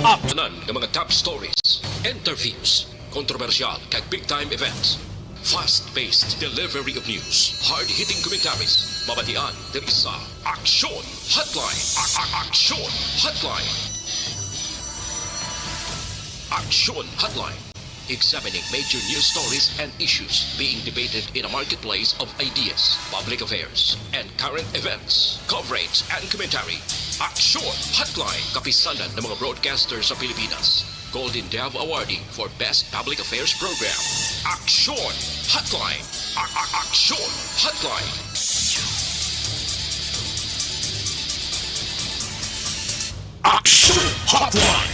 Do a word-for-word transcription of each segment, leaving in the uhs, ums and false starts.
Tanan nga mga top stories, interviews, kontrobersyal kag big time events. Fast-paced delivery of news, hard-hitting commentaries, mabatian diri sa Aksyon Hotline. A- a- Aksyon Hotline. Aksyon Hotline. Examining major news stories and issues being debated in a marketplace of ideas, public affairs, and current events. Coverage and commentary. Aksyon Hotline. Kapisanan ng mga broadcaster sa Pilipinas. Golden Dove Awardee for Best Public Affairs Program. Aksyon Hotline. A- a- Aksyon Hotline. Aksyon Hotline.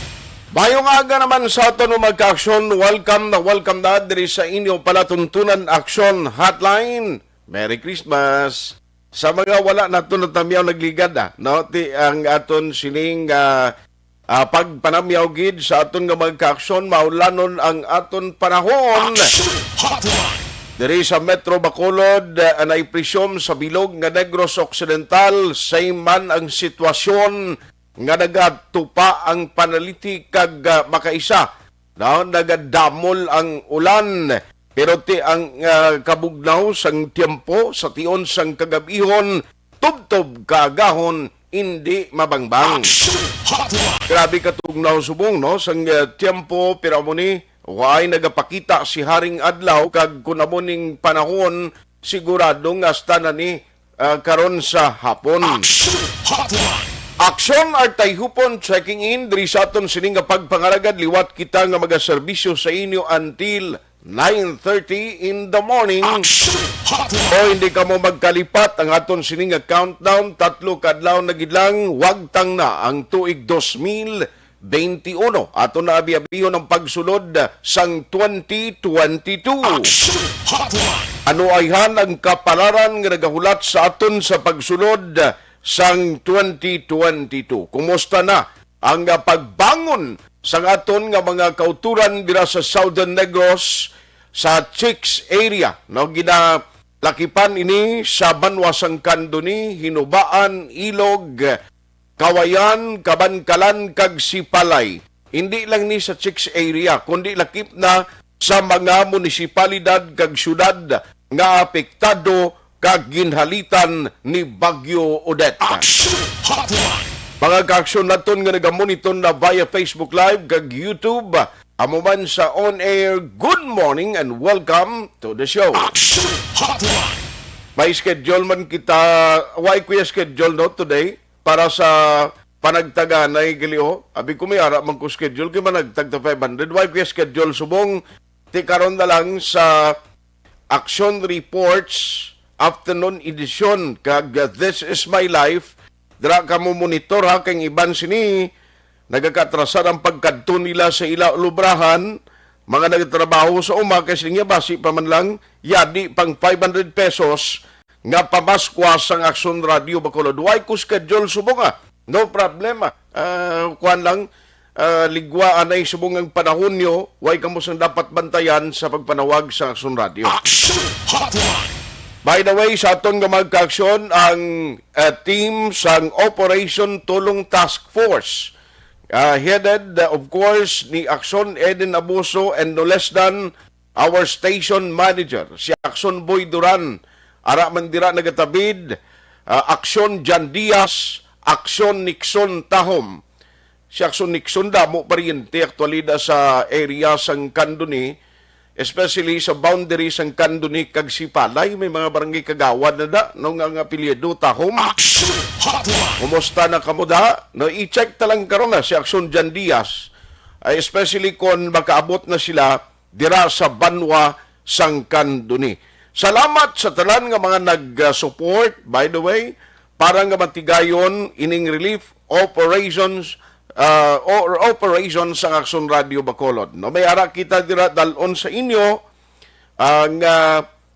Mayong aga naman sa aton, mga kaaksyon. Welcome na welcome na diri sa inyo palatuntunan, Aksyon Hotline. Merry Christmas. Sa mga wala nato natamyaw, nagligad, ah, no? Ti ang aton sining, ah, ah, pagpanamyaw gid sa aton nga mga kaaksyon, maulanon ang aton panahon. Aksyon Hotline. Diri sa Metro Bacolod, ah, anay presyum sa bilog nga Negros Occidental, same man ang sitwasyon nga nagatupa ang panaliti kag, ah, makaisa, no, nagadamol ang ulan. Pero ti ang, ah, kabugnaw sang tiyempo sa tion sang kagab-ihon, tubtob kaagahon, indi mabangbang. Aksyon Hotline. Grabe katugnaw subong, no, sang, ah, tiyempo, pero amo ni, waay nagapakita si Haring Adlaw, kag kun amo ning panahon, sigurado nga hasta na ni, ah, karon sa hapon. Aksyon Hotline. Aksyon Artay Hupon checking in diri sa aton sini nga pagpangalagad. Liwat kita nga magaserbisyo sa inyo until nine thirty in the morning. Aksyon Hotline. O hindi kamo magkalipat, ang aton sini nga countdown, tatlo ka adlaw na gid lang, wagtang na ang tuig dos mil twenty-one. Ato na abi-abihon ang pagsulod sang twenty twenty-two. Aksyon Hotline. Ano ayhan ang kapalaran nga nagahulat sa aton sa pagsulod sang twenty twenty-two? Kumusta na ang, ah, pagbangon sang aton nga mga kauturan dira sa Southern Negros, sa Chicks area, no? Ginalakipan ini sa banwa sang Candoni, Hinubaan, Ilog, Kawayan, Kabankalan, kag Sipalay. Hindi lang ni sa Chicks area, kundi lakip na sa mga munisipalidad kag syudad nga apektado kag ginhalitan ni Bagyo Odette. Action Hotline. Mga kaaksyon naton nga nagamonitor na via Facebook Live kag YouTube, amo man sa on air, good morning and welcome to the show. Action Hotline. May schedule man kita, why kuya schedule, no, today? Para sa panagtaganay gali, oh. Abi ko, may ara man ko schedule kay managtag ta five hundred. Why ko schedule subong ti karon na lang sa Action Reports afternoon edition kag, uh, This Is My Life. Dira ka mo monitor, ha, kay ang iban sini nagakatrasar ang pagkadto nila sa ila lubrahan, mga nagtrabaho sa uma kay sila basi pa man lang yadi pang five hundred pesos nga pamaskwa sang Aksyon Radio Bacolod. Why ko schedule subong, ah? No problem, ah. Ah, kuwan lang, ah, ligwa anay subong ang panahon nyo, why kamo sang dapat bantayan sa pagpanawag sa Aksyon Radio? Action Hotline. By the way, sa aton nga mga kaaksyon, ang, ah, team sang Operation Tulong Task Force, ah, headed, ah, of course, ni Aksyon Eden Abuso and no less than our station manager, si Aksyon Boy Duran, ara man dira nagatabid, ah, Aksyon Jan Diaz, Aksyon Nixon Tahom. Si Aksyon Nixon, damo paryente aktualida sa area sang Candoni, especially sa boundary sang Candoni kag Sipalay, may mga barangay kagawad na da, no, nga, nga apelyido Tahom. Action Hotline. Kumusta na kamo da? No, i-check ta lang karon na si Aksyon Jan Diaz, ay especially kon makaabot na sila dira sa banwa sang Candoni. Salamat sa tanan nga mga nag-support, by the way, para nga matigayon ining relief operations, ah, or operations sang Aksyon Radio Bacolod. No, may ara kita dira dal-on sa inyo, ah, nga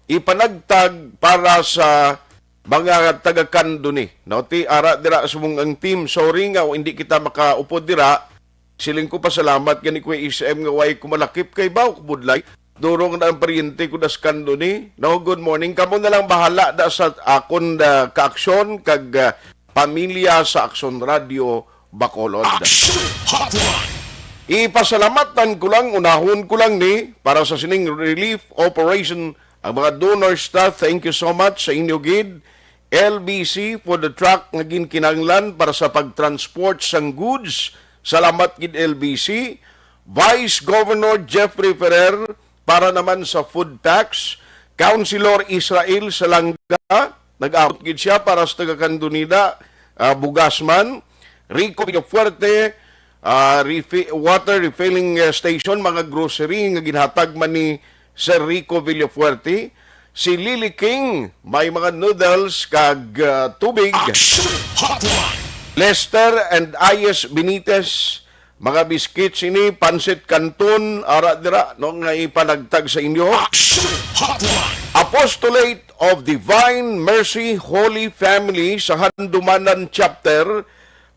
ipanagtag para sa mga taga Candoni. No, ti ara dira sa mong ang team. Sorry nga hindi kita makaupod dira. Siling ko, pasalamat gani ko S M nga way ko malakip kay baw ko budlay. Durong na ang paryente ko das Candoni. No, good morning. Kamo na lang bahala da sa akon, ah, kaaksyon kag, ah, pamilya sa Aksyon Radio Bacolod. Action Hotline. Ipasalamatan ko lang, unahon ko lang ni, para sa sining relief operation, ang mga donors ta, thank you so much sa inyo gid. L B C for the truck nga ginkinahanglan para sa pag-transport sang goods. Salamat gid, L B C. Vice Governor Jeffrey Ferrer para naman sa food packs. Councilor Israel Salanga, nag-abot gid siya para sa taga Candonida, ah, bugas man. Rico Villafuerte, ah, refi-, water refilling, eh, station, mga grocery nga ginhatag man ni Sir Rico Villafuerte. Si Lily King, may mga noodles kag, ah, tubig. Action Hotline! Lester and Ayes Benitez, mga biscuits ini, pancit canton, ara dira, no, nga ipanagtag sa inyo. Action Hotline! Apostolate of Divine Mercy Holy Family sa Handumanan Chapter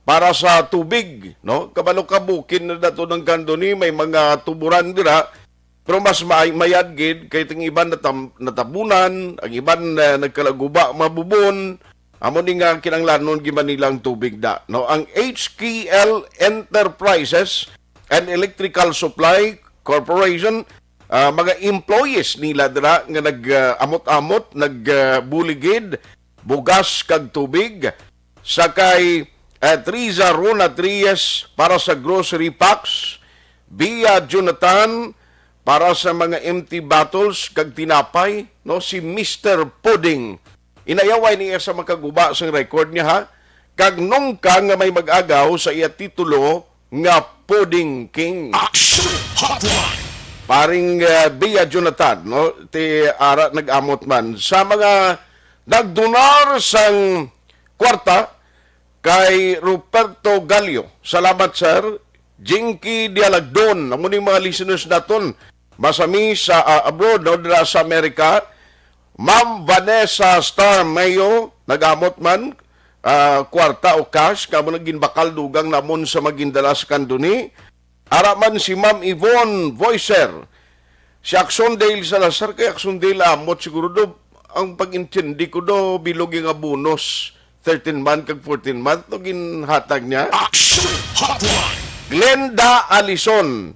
para sa tubig, no? Kabalo ka, bukid na dato ng Candoni, may mga tuburan dira, pero mas may, mayad gid kay ting iban natam-, natabunan, ang iban, eh, nagkalaguba, mabubon. Amo ni nga kinahanglanon gid man nila ang tubig da, no? Ang H K L Enterprises and Electrical Supply Corporation, ah, mga employees nila dira nga nag, ah, amot-amot, nag, ah, buligid, bugas kag tubig. Sa kay, ah, Triza Rona Tries para sa grocery packs, Bia Jonathan para sa mga empty bottles kag tinapay, no, si Mister Pudding. Inayaway niya sa makaguba sang record niya, ha, kag nungka nga may mag-agaw sa iya titulo nga Pudding King. Action Hotline! Paring, ah, Bia Jonathan, no, ti ara nag-amot man sa mga nagdonar sang kwarta kay Ruperto Gallo. Salamat, sir. Jinky Dialagdon, amo ni mga listeners naton. Masami sa, ah, abroad, no, dira sa Amerika. Ma'am Vanessa Star Mayo, nag-amot man, ah, kwarta o cash, kamo nang ginbakal dugang namon sa magindala sa Candoni. Ara man si Ma'am Yvonne Voicer, si Axon Dale Salazar, kay Axon Dale amot siguro do, ang pag-intindi ko do, bilog nga bonus, thirteen month kag fourteen month, no, ginhatag niya. Action Hotline! Glenda Alison,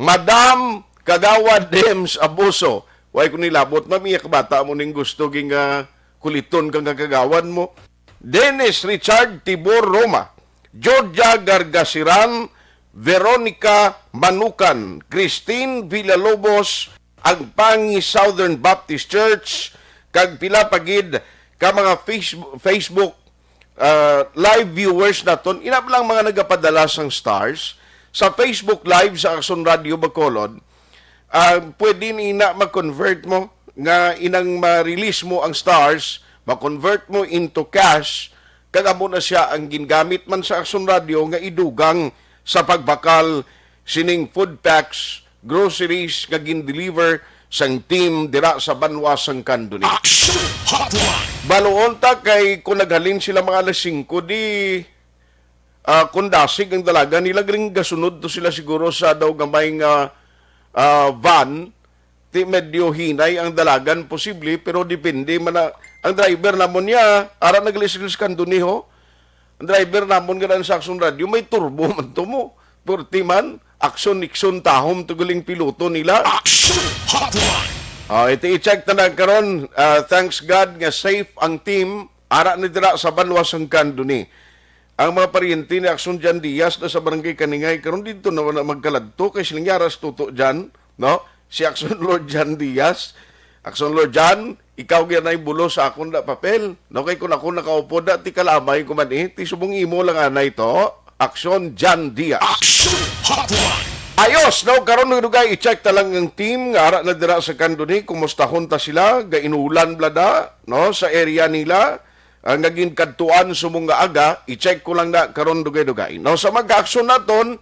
Madam Kagawad Dems Abuso. Way ko nilabot, ma'am, iya ka bata mo ning gusto ging, ah, kuliton kang kagawad mo. Dennis Richard Tibor Roma, Georgia Gargasiran, Veronica Manukan, Christine Villalobos, Agpangi Southern Baptist Church, kag pila pa gid ka mga Facebook, Facebook, ah, live viewers naton. Ina lang mga nagapadala sang stars sa Facebook Live sa Action Radio Bacolod. Ah, pwede ni ina ma-convert mo nga inang ma-release mo ang stars, ma-convert mo into cash, kag amo na siya ang gingamit man sa Action Radio nga idugang sa pagbakal sining food packs, groceries nga gin-deliver sang team dira sa banwa sang Candoni. Action Hotline! Baluon ta kay kung naghalin sila mga alas singko, di, ah, kung dasig ang dalagan nila, galing gasunod to sila siguro sa daw gamay nga, ah, van. Ti medyo hinay ang dalagan, posible, pero depende man na. Ang driver namon niya, ara naglislis Candoni, ho. Ang driver namon nga daan sa Action Radio, may turbo man to mo. Purti man, Action Nixon tahom to galing piloto nila. Action Hotline! Ah, ito i-check ta na karon. Ah, thanks God nga safe ang team. Ara ni dira sa banwa sang Candoni. Ang mga paryente ni Action Jan Diaz na sa Barangay Kaningay, karon dito na wala magkaladto kay sila niya aras tuto dyan, no? Si Action Lord Jan Diaz. Action Lord Jan, ikaw gyud nay bulos sa akon da papel. No, kay kung ako nakaupo da, ti kalamay ko man eh. Ti subong imo lang anay to. Action Jan Diaz. Action Hotline! Ayos, no? Karon, dugay, i-check ta lang ang team nga ara na dira sa Candoni. Kumustahon ta sila, gainulan bla da, no? Sa area nila, ah, nga ginkadtuan subong nga aga, i-check ko lang na karon, dugay-dugay. No, sa mga aksyon naton,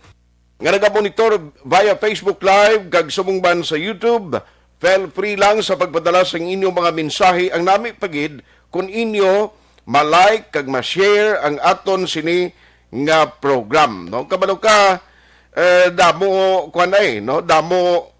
nga nagamonitor via Facebook Live kag subong man sa YouTube, feel free lang sa pagpadala sang inyong mga mensahe. Ang nami pa gid, kung inyo ma-like kag ma-share ang aton sini nga program, no? Kabalo ka, eh, damo, kuwan ay, no? Damo,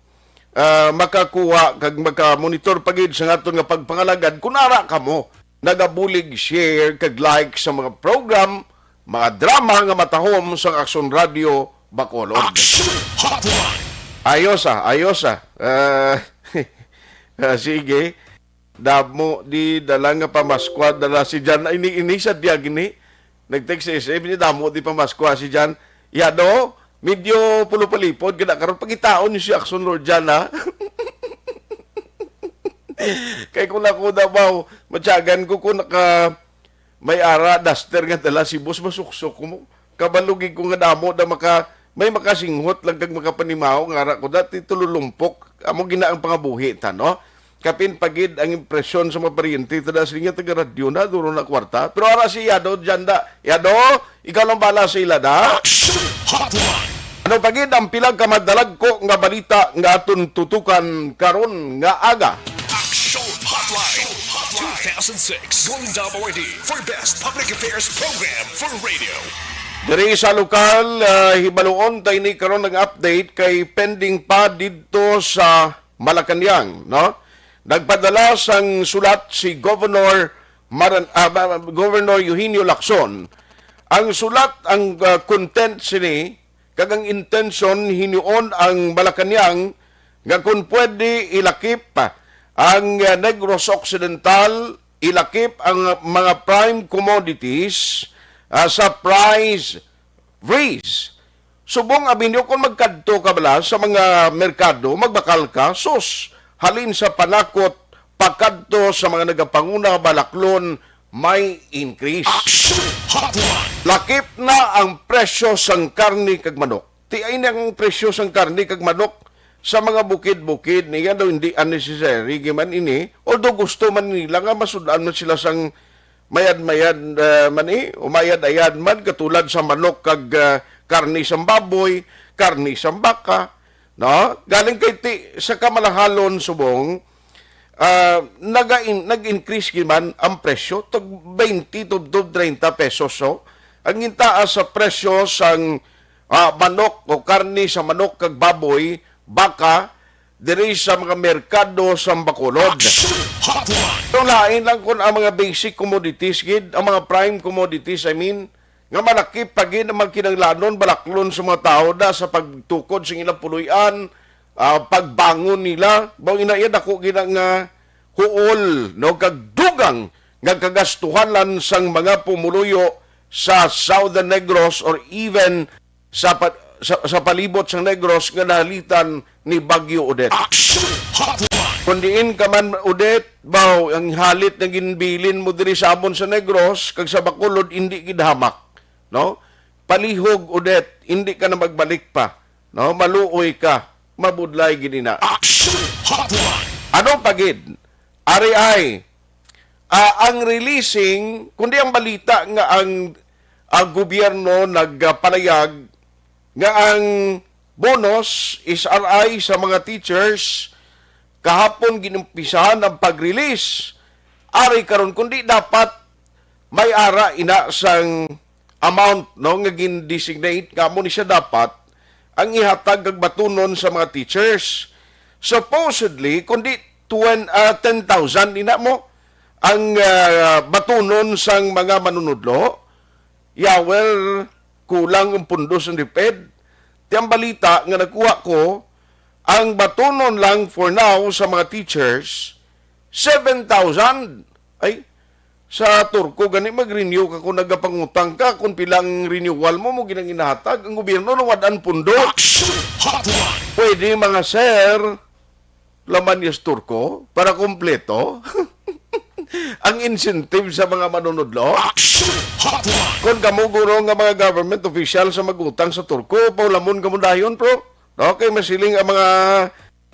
ah, makakuha kag makamonitor pa gid sa aton nga pagpangalagad kung ara kamo nagabulig, share, kag like sa mga program, mga drama nga matahom sa Aksyon Radio Bacolod. Action Hotline! Ayos, ah, ayos, ah. Ah, ah, sige. Damo di dala nga pamaskwa, dala si Jan. Ay, ini, ini sa diyag ni. Nag-text si S M, ni damo di pamaskwa si Jan. Yado, medyo pulupalipod, kada karon pagitaon ni si Action Lord Jan, ha? Kay kung ako daw, matyagan ko kung naka, may ara, duster nga dala si boss, masuksok mo. Kabalo gid ko nga damo na maka, may makasinghot lang kag makapanimaho nga ara ko dati tululumpok. Amo gina ang pangabuhi ta, no? Kapin pagid ang impresyon sa mga paryente, tada sila nga taga-radyo na, duro na kwarta. Pero ara si Yado, Janda. Yado, ikaw lang bala sa ila, da? Action Hotline! Ano pagid ang pila ka madalagko nga balita nga aton tutukan karon nga aga? Action Hotline two thousand six Golden Dome Awardee for Best Public Affairs Program for Radio. Diri sa lokal, ah, hibaluon tayo ni karon ang update kay pending pa didto sa Malacañang, no? Nagpadala sang sulat si Governor Maran-, ah, ba-, Governor Eugenio Lacson. Ang sulat, ang, ah, content sini, kag ang intensyon hinuon ang Malacañang nga kung pwede ilakip ang, ah, Negros Occidental, ilakip ang mga prime commodities, ah, sa price freeze. Subong, abi niyo, kung magkadto ka bala sa mga merkado, magbakal ka, sus, halin sa panakot pakadto sa mga nagapanguna, balaklon, may increase. Action Hotline! Lakip na ang presyo sang karne kag manok. Ti ay ang presyo sang karne kag manok sa mga bukid-bukid niya daw hindi unnecessary giman ini. Although gusto man nila nga masud-an man sila sang mayad-mayad, eh, man, eh, umayad-ayad man katulad sa manok kag, eh, karne sang baboy, karne sang baka, no? Galing kay ti, sa kamalahalon subong, ah, naga-in-, nag-increase gid man ang presyo, tag twenty tubtob treinta pesos, so ang gintaas sa presyo sang, ah, manok o karne sa manok kag baboy, baka, diri sa mga merkado sa Bacolod. Action Hotline! Pero lain lang kung ang mga basic commodities gid, ang mga prime commodities, I mean, nga malaki pa gid ang mga kinahanglanon, balaklon sa mga tawo da sa pagtukod sa ilang puloy-an, ah, pagbangon nila. Mao ina iya dako gid ang, ah, huol, no, kag dugang nga kagastuhanan sang mga pumuluyo sa Southern Negros or even sa pa-, sa, sa palibot sang Negros nga nahalitan ni Bagyo Odette. Action Hotline! Kung diin ka man, Odette, baw, ang halit nga ginbilin mo diri sa amon sa Negros kag sa Bacolod, indi gid hamak, no? Palihog, Odette, indi ka na magbalik pa, no? Maluoy ka, mabudlay gid ina. Action Hotline! Ano pa gid? Ari ay, ah, ang releasing, kundi ang balita nga ang, ang gobyerno nagpalayag nga ang bonus, S R I sa mga teachers kahapon ginumpisahan ang pag-release. Ari karon, kundi dapat may ara ina sang amount, no, nga gin-designate nga amo ni siya dapat ang ihatag kag batunon sa mga teachers. Supposedly, kundi twen-, ah, ten thousand ina mo ang, ah, batunon sang mga manunudlo. Ya, well, kulang ang pundos ng DepEd. Ti ang balita nga nakuha ko, ang batunon lang for now sa mga teachers, seven thousand. Ay, sa Turko gani mag-renew ka kung nagapangutang ka kung pila ang renewal mo, mo ginang inahatag. Ang gobyerno nawad-an pundo. Action Hotline! Pwede, mga sir, laman niya sa Turko para kompleto ang incentive sa mga manunudlo. Action Hotline! Kung kamo guro nga mga government official sa magutang sa Turko, paulamon kamo dayon, bro. Okay, masiling ang mga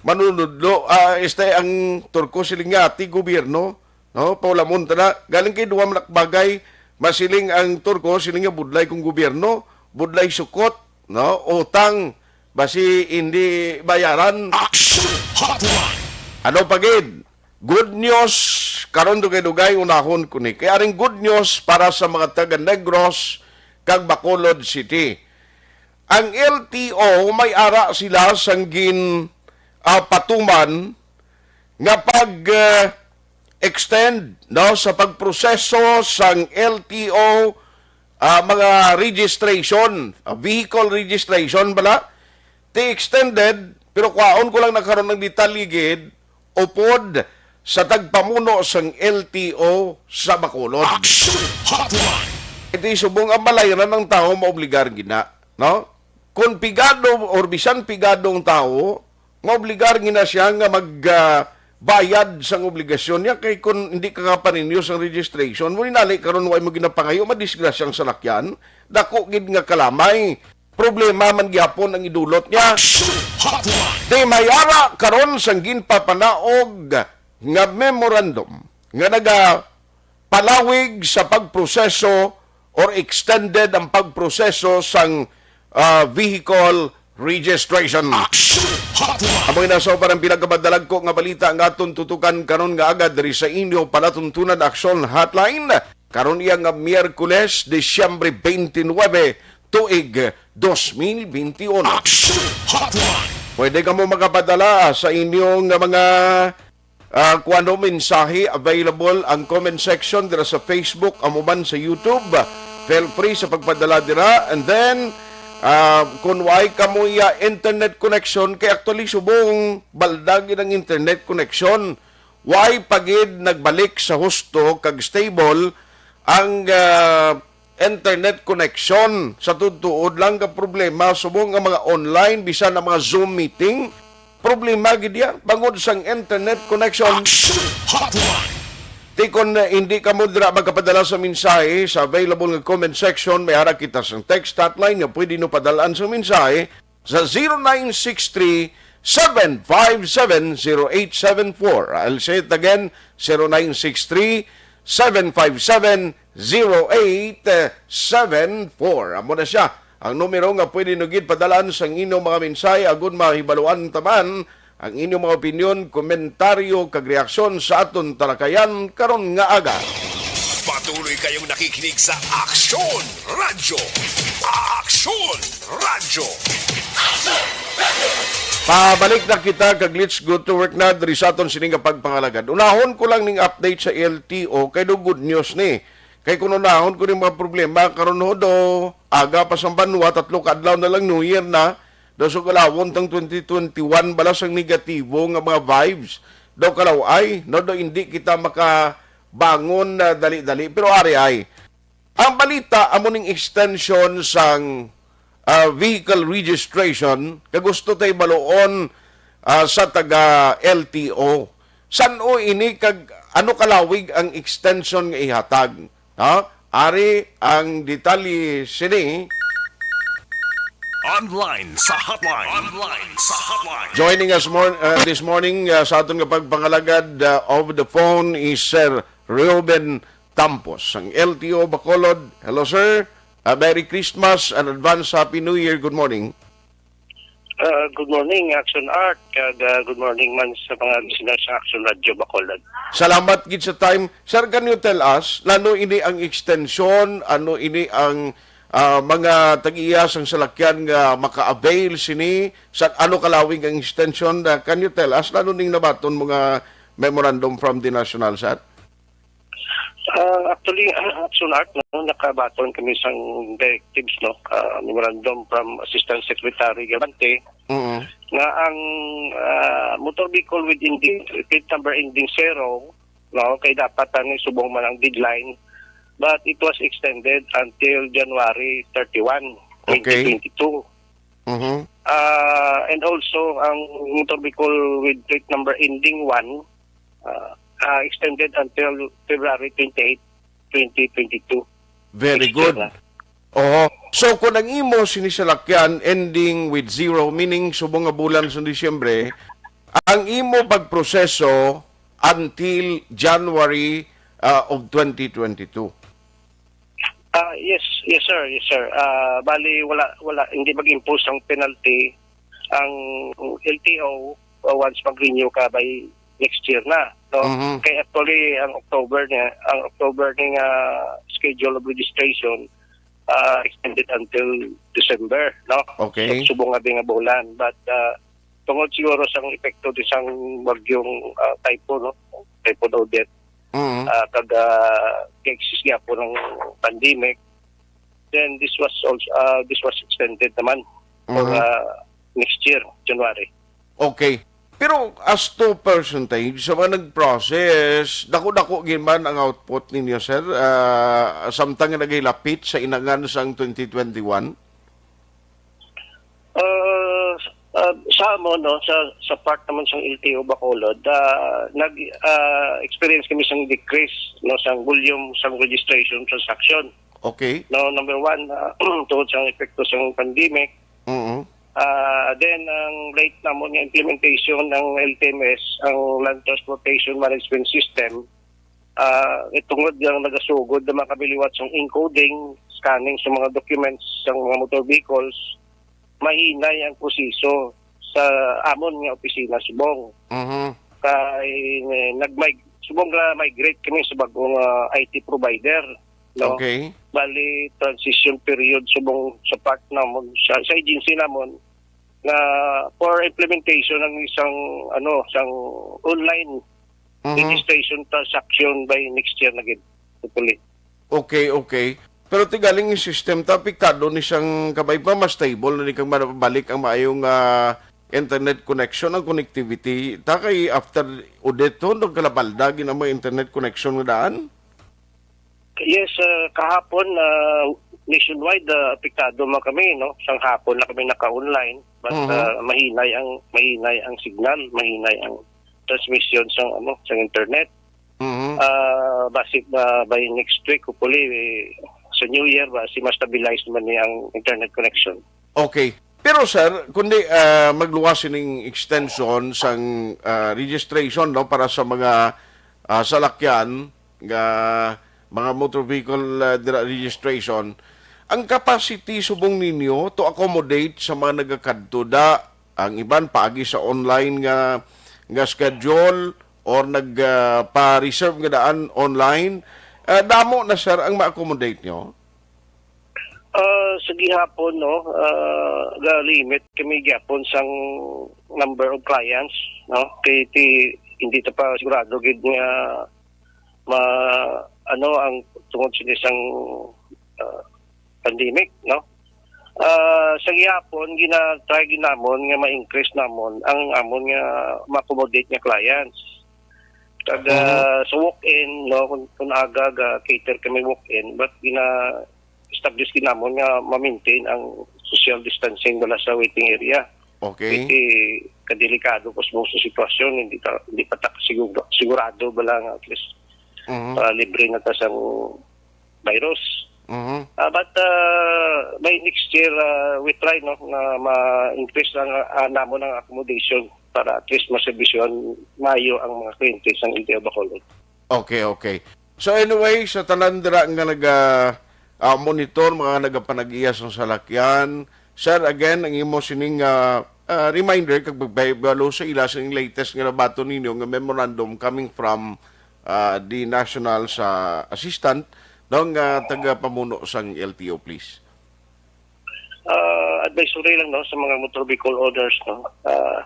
manunudlo, ah, este ang Turko siling nga, "Ati gobyerno, no? Paulamon ta na." Galing kay duwa man ka bagay, masiling ang Turko siling nga, "Budlay kong gobyerno, budlay sukot, no? Utang, basi hindi bayaran." Action Hotline! Ano pa gid? Good news, karon dugay-dugay, unahon ko ni. Kay aring good news para sa mga taga Negros kag Bacolod City. Ang L T O, may ara sila sang gin, ah, patuman nga pag, ah, extend, no, sa pagproseso sang L T O, ah, mga registration, ah, vehicle registration bala, ti extended, pero kwaon ko lang na karon ang detalye gid, upod sa tagpamuno sang L T O sa Bacolod. Action Hotline! Iti subong ang malayran ang tawo maobligar gina, no? Kung pigado or bisan pigado ang tawo, maobligar gina siya nga mag, ah, bayad sang obligasyon niya, kay kung hindi ka kapaninyo sang registration mo, inali karon wa mo ginapangayo, madisgrasya ang salakyan, dako gid nga kalamay. Problema man gyapon ang idulot niya. Action Hotline! Di may ara karon sang ginpapanaog nga memorandum nga nagapalawig sa pagproseso or extended ang pagproseso sang, ah, vehicle registration. Action Hotline! Amoy na sa parang pinagkabadalagko nga balita nga aton tutukan karon nga aga diri sa inyo palatuntunan Action Hotline. Karon iya nga Miyerkules, Disyembre twenty-nine, tuig dos mil twenty-one. Action Hotline! Pwede kamo makapadala sa inyo nga mga, ah, kuwano, mensahe. Available ang comment section dira sa Facebook, amo man sa YouTube. Feel free sa pagpadala dira. And then, ah, kung way kamo iya internet connection, kay actually subong baldag ang internet connection. Way pa gid nagbalik sa husto kag stable ang, ah, internet connection. Sa tuod-tuod lang ka problema, subong ang mga online, bisan ang mga Zoom meeting, problema gid ya bangod sang internet connection. Action Hotline! Ti kon, eh, hindi kamo dira magkapadala sa mensahe sa available nga comment section, may ara kita sang text hotline nga pwede nyo padalaan sa mensahe sa zero nine six three, seven five seven, zero eight seven four. I'll say it again, zero nine six three, seven five seven, zero eight seven four. Amo na siya ang numero nga pwede nyo gid padalaan sang inyong mga mensahe, agud mahibaluan taman ang inyong mga opinyon, komentaryo, kag reaksyon sa aton talakayan karon nga aga. Patuloy kayong nakikinig sa Aksyon Radyo. Aksyon Radyo. Pabalik na kita kag let's go to work na diri sa aton sini nga pagpangalagad. Unahon ko lang ning update sa L T O kay do good news ni. Kay kung unahon ko ning mga problema karon ho do aga pa sang banwa, tatlo ka adlaw na lang New Year na. Daw sugalawon tang twenty twenty-one bala sang negatibo nga mga vibes. Daw kalaw-ay, no, daw hindi kita makabangon na dali-dali. Pero ari ay, ang balita amo ning extension sang, ah, vehicle registration, kag gusto tay baluon, ah, sa taga L T O. San-o ini kag ano kalawig ang extension nga ihatag? Ha? Ari ang detalye sini. Online sa hotline. Online sa hotline. Joining us mor-, uh, this morning, uh, sa aton nga pagpangalagad, uh, over the phone is Sir Reuben Tampos, ang L T O Bacolod. Hello, sir. Uh, Merry Christmas and advance Happy New Year. Good morning. Ah, good morning, Action Art, kag, ah, good morning man sa mga listeners sa Action Radio Bacolod. Salamat gid sa time. Sir, can you tell us, ano ini ang extension? Ano ini ang, ah, mga tag-iya sang salakyan nga maka-avail sini? Sa ano kalawig ang extension? Ah, can you tell us, ano ning nabaton mo nga memorandum from the National, sir? Ah, actually, Action Art, no, nakabaton kami sang directives, no, ah, memorandum from Assistant Secretary Galante, Mm. nga ang, ah, motor vehicle with ending, plate number ending zero, no, kay dapat ani subong man ang deadline, but it was extended until January thirty-one, Okay. twenty twenty-two. Mhm. Ah, and also, ang motor vehicle with plate number ending one, ah, ah, extended until February twenty-eight, twenty twenty-two. Very Next year good. na. Oho. So, kung ang imo sini salakyan ending with zero, meaning subong nga bulan sa Disyembre, ang imo pagproseso until January, ah, of twenty twenty-two. Ah, yes, yes, sir, yes, sir. Ah, bali, wala, wala, hindi mag-impose ang penalty ang L T O, uh, once mag-renew ka by next year na, no? Mhm. Kay actually, ang October niya, ang October ni nga schedule of registration, ah, extended until December, no? Okay. So, subong nga di nga bulan. But, ah, tungod siguro sang epekto di sang bagyong, ah, Typhoon, no? Typhoon Odette, Mm. ah, kag, ah, kay exist gyapon ang pandemic, then this was also, uh, this was extended naman for, Mhm. uh, next year, January. Okay. Pero as to percentage, sa mga nag-process, dako-dako gid man ang output ninyo, sir? Ah, samtang nga nagahilapit sa inangan sang twenty twenty-one? Uh, uh, sa amo, no, sa, sa part naman sang L T O Bacolod, uh, nag, uh, experience kami sang decrease, no, sang volume sang registration transaction. Okay. No, number one, uh, tungod sa epekto sang pandemic. Mm-hmm. Uh, then, ang late namon nga implementation ng L T M S, ang Land Transportation Management System, ah, tungod nga nagasugod naman kami liwat sang encoding, scanning sa mga documents sa mga motor vehicles, mahinay ang proseso sa amon nga opisina subong. Mhm. Kay, eh, nagmig-, subong nga migrate kami sa bagong, ah, I T provider, no? Okay. Bali, transition period subong sa part namon, sa, sa agency namon, nga for implementation ng isang, ano, isang online Mhm. registration transaction by next year na gid, hopefully. Okay, okay. Pero ti galing yung system ta, apektado ni siyang kabay pa, mas stable na ni kang mabalik ang maayong, ah, internet connection, ang connectivity. Ta kay after audit to, nagkalapalda gid ang mga internet connection nga daan? Yes, ah, kahapon, ah, nationwide, ah, apektado man kami, no? Sang hapon na kami naka-online, but, Mhm. ah, mahinay ang, mahinay ang signal, mahinay ang transmission sang, ano, sang internet. Mhm. Ah, basi, ah, by next week, hopefully, eh, sa New Year, basi ma-stabilize naman ni ang internet connection. Okay. Pero, sir, kundi, ah, magluwas sining extension sang, ah, registration, no, para sa mga, ah, salakyan nga mga motor vehicle, ah, dira registration, ang capacity subong ninyo to accommodate sa mga nagakadto da, ang iban paagi sa online nga, nga schedule or nag, ah, pa-reserve nga daan online, ah, damo na, sir, ang ma-accommodate nyo? Ah, sa gihapon, no, ah, ga-limit kami gihapon sang number of clients, no? Kay ti, hindi ta pa sigurado gid nga ma-, ano, ang tungod sini sang, ah, pandemic, no? Ah, sa gihapon, gina-try gid namon nga ma-increase namon ang amon nga ma-accommodate nga clients. Kag, Mhm. ah, sa walk-in, no, kung, kung aga ga-cater kami walk-in, but gina-establish gid namon nga ma-maintain ang social distancing wala sa waiting area. Okay. Kay kadelikado pa sa mga sitwasyon, hindi ta, hindi pa ta siguro, sigurado bala nga at least, Mhm. ah, libre na ta sa virus. Mhm. Ah, but, ah, by next year, ah, we try, no, na ma-increase ang, ah, namon ang accommodation para at least maserbisyuhan maayo ang mga kliyente sa L T O Bacolod. Okay, okay. So anyway, sa tanan dira nga naga, ah, monitor, mga nagapanag-iya sang salakyan, sir, again, ang imo sining, ah, ah, reminder kag pagbahibalo sa ila sa latest nga nabaton ninyo nga memorandum coming from, ah, the national sa assistant, no, nga tagapamuno sang L T O, please. Ah, advisory lang, no, sa mga motor vehicle owners, no. Ah,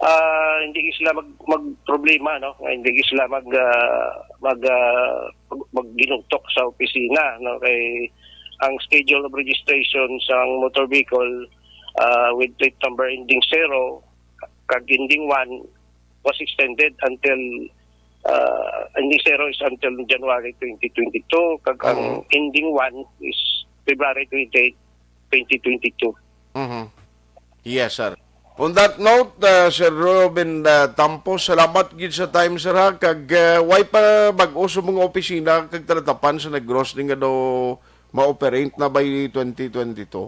ah, hindi sila mag, magproblema, no, nga hindi sila mag, ah, mag, ah, mag-, magginutok sa opisina, no, kay ang schedule of registration sa motor vehicle, ah, with plate number ending zero kag ending one was extended until, ah, ending zero is until January twenty twenty-two, kag ang Oo. ending one is February twenty-eight, twenty twenty-two. Mhm. Yes, sir. On that note, uh, Sir Ruben, uh, Tampo, salamat gid sa time, sir, ha, kag, uh, way pa bag-o sa mga opisina kag talatapan sa Negros ni nga daw ma-operate na by twenty twenty-two?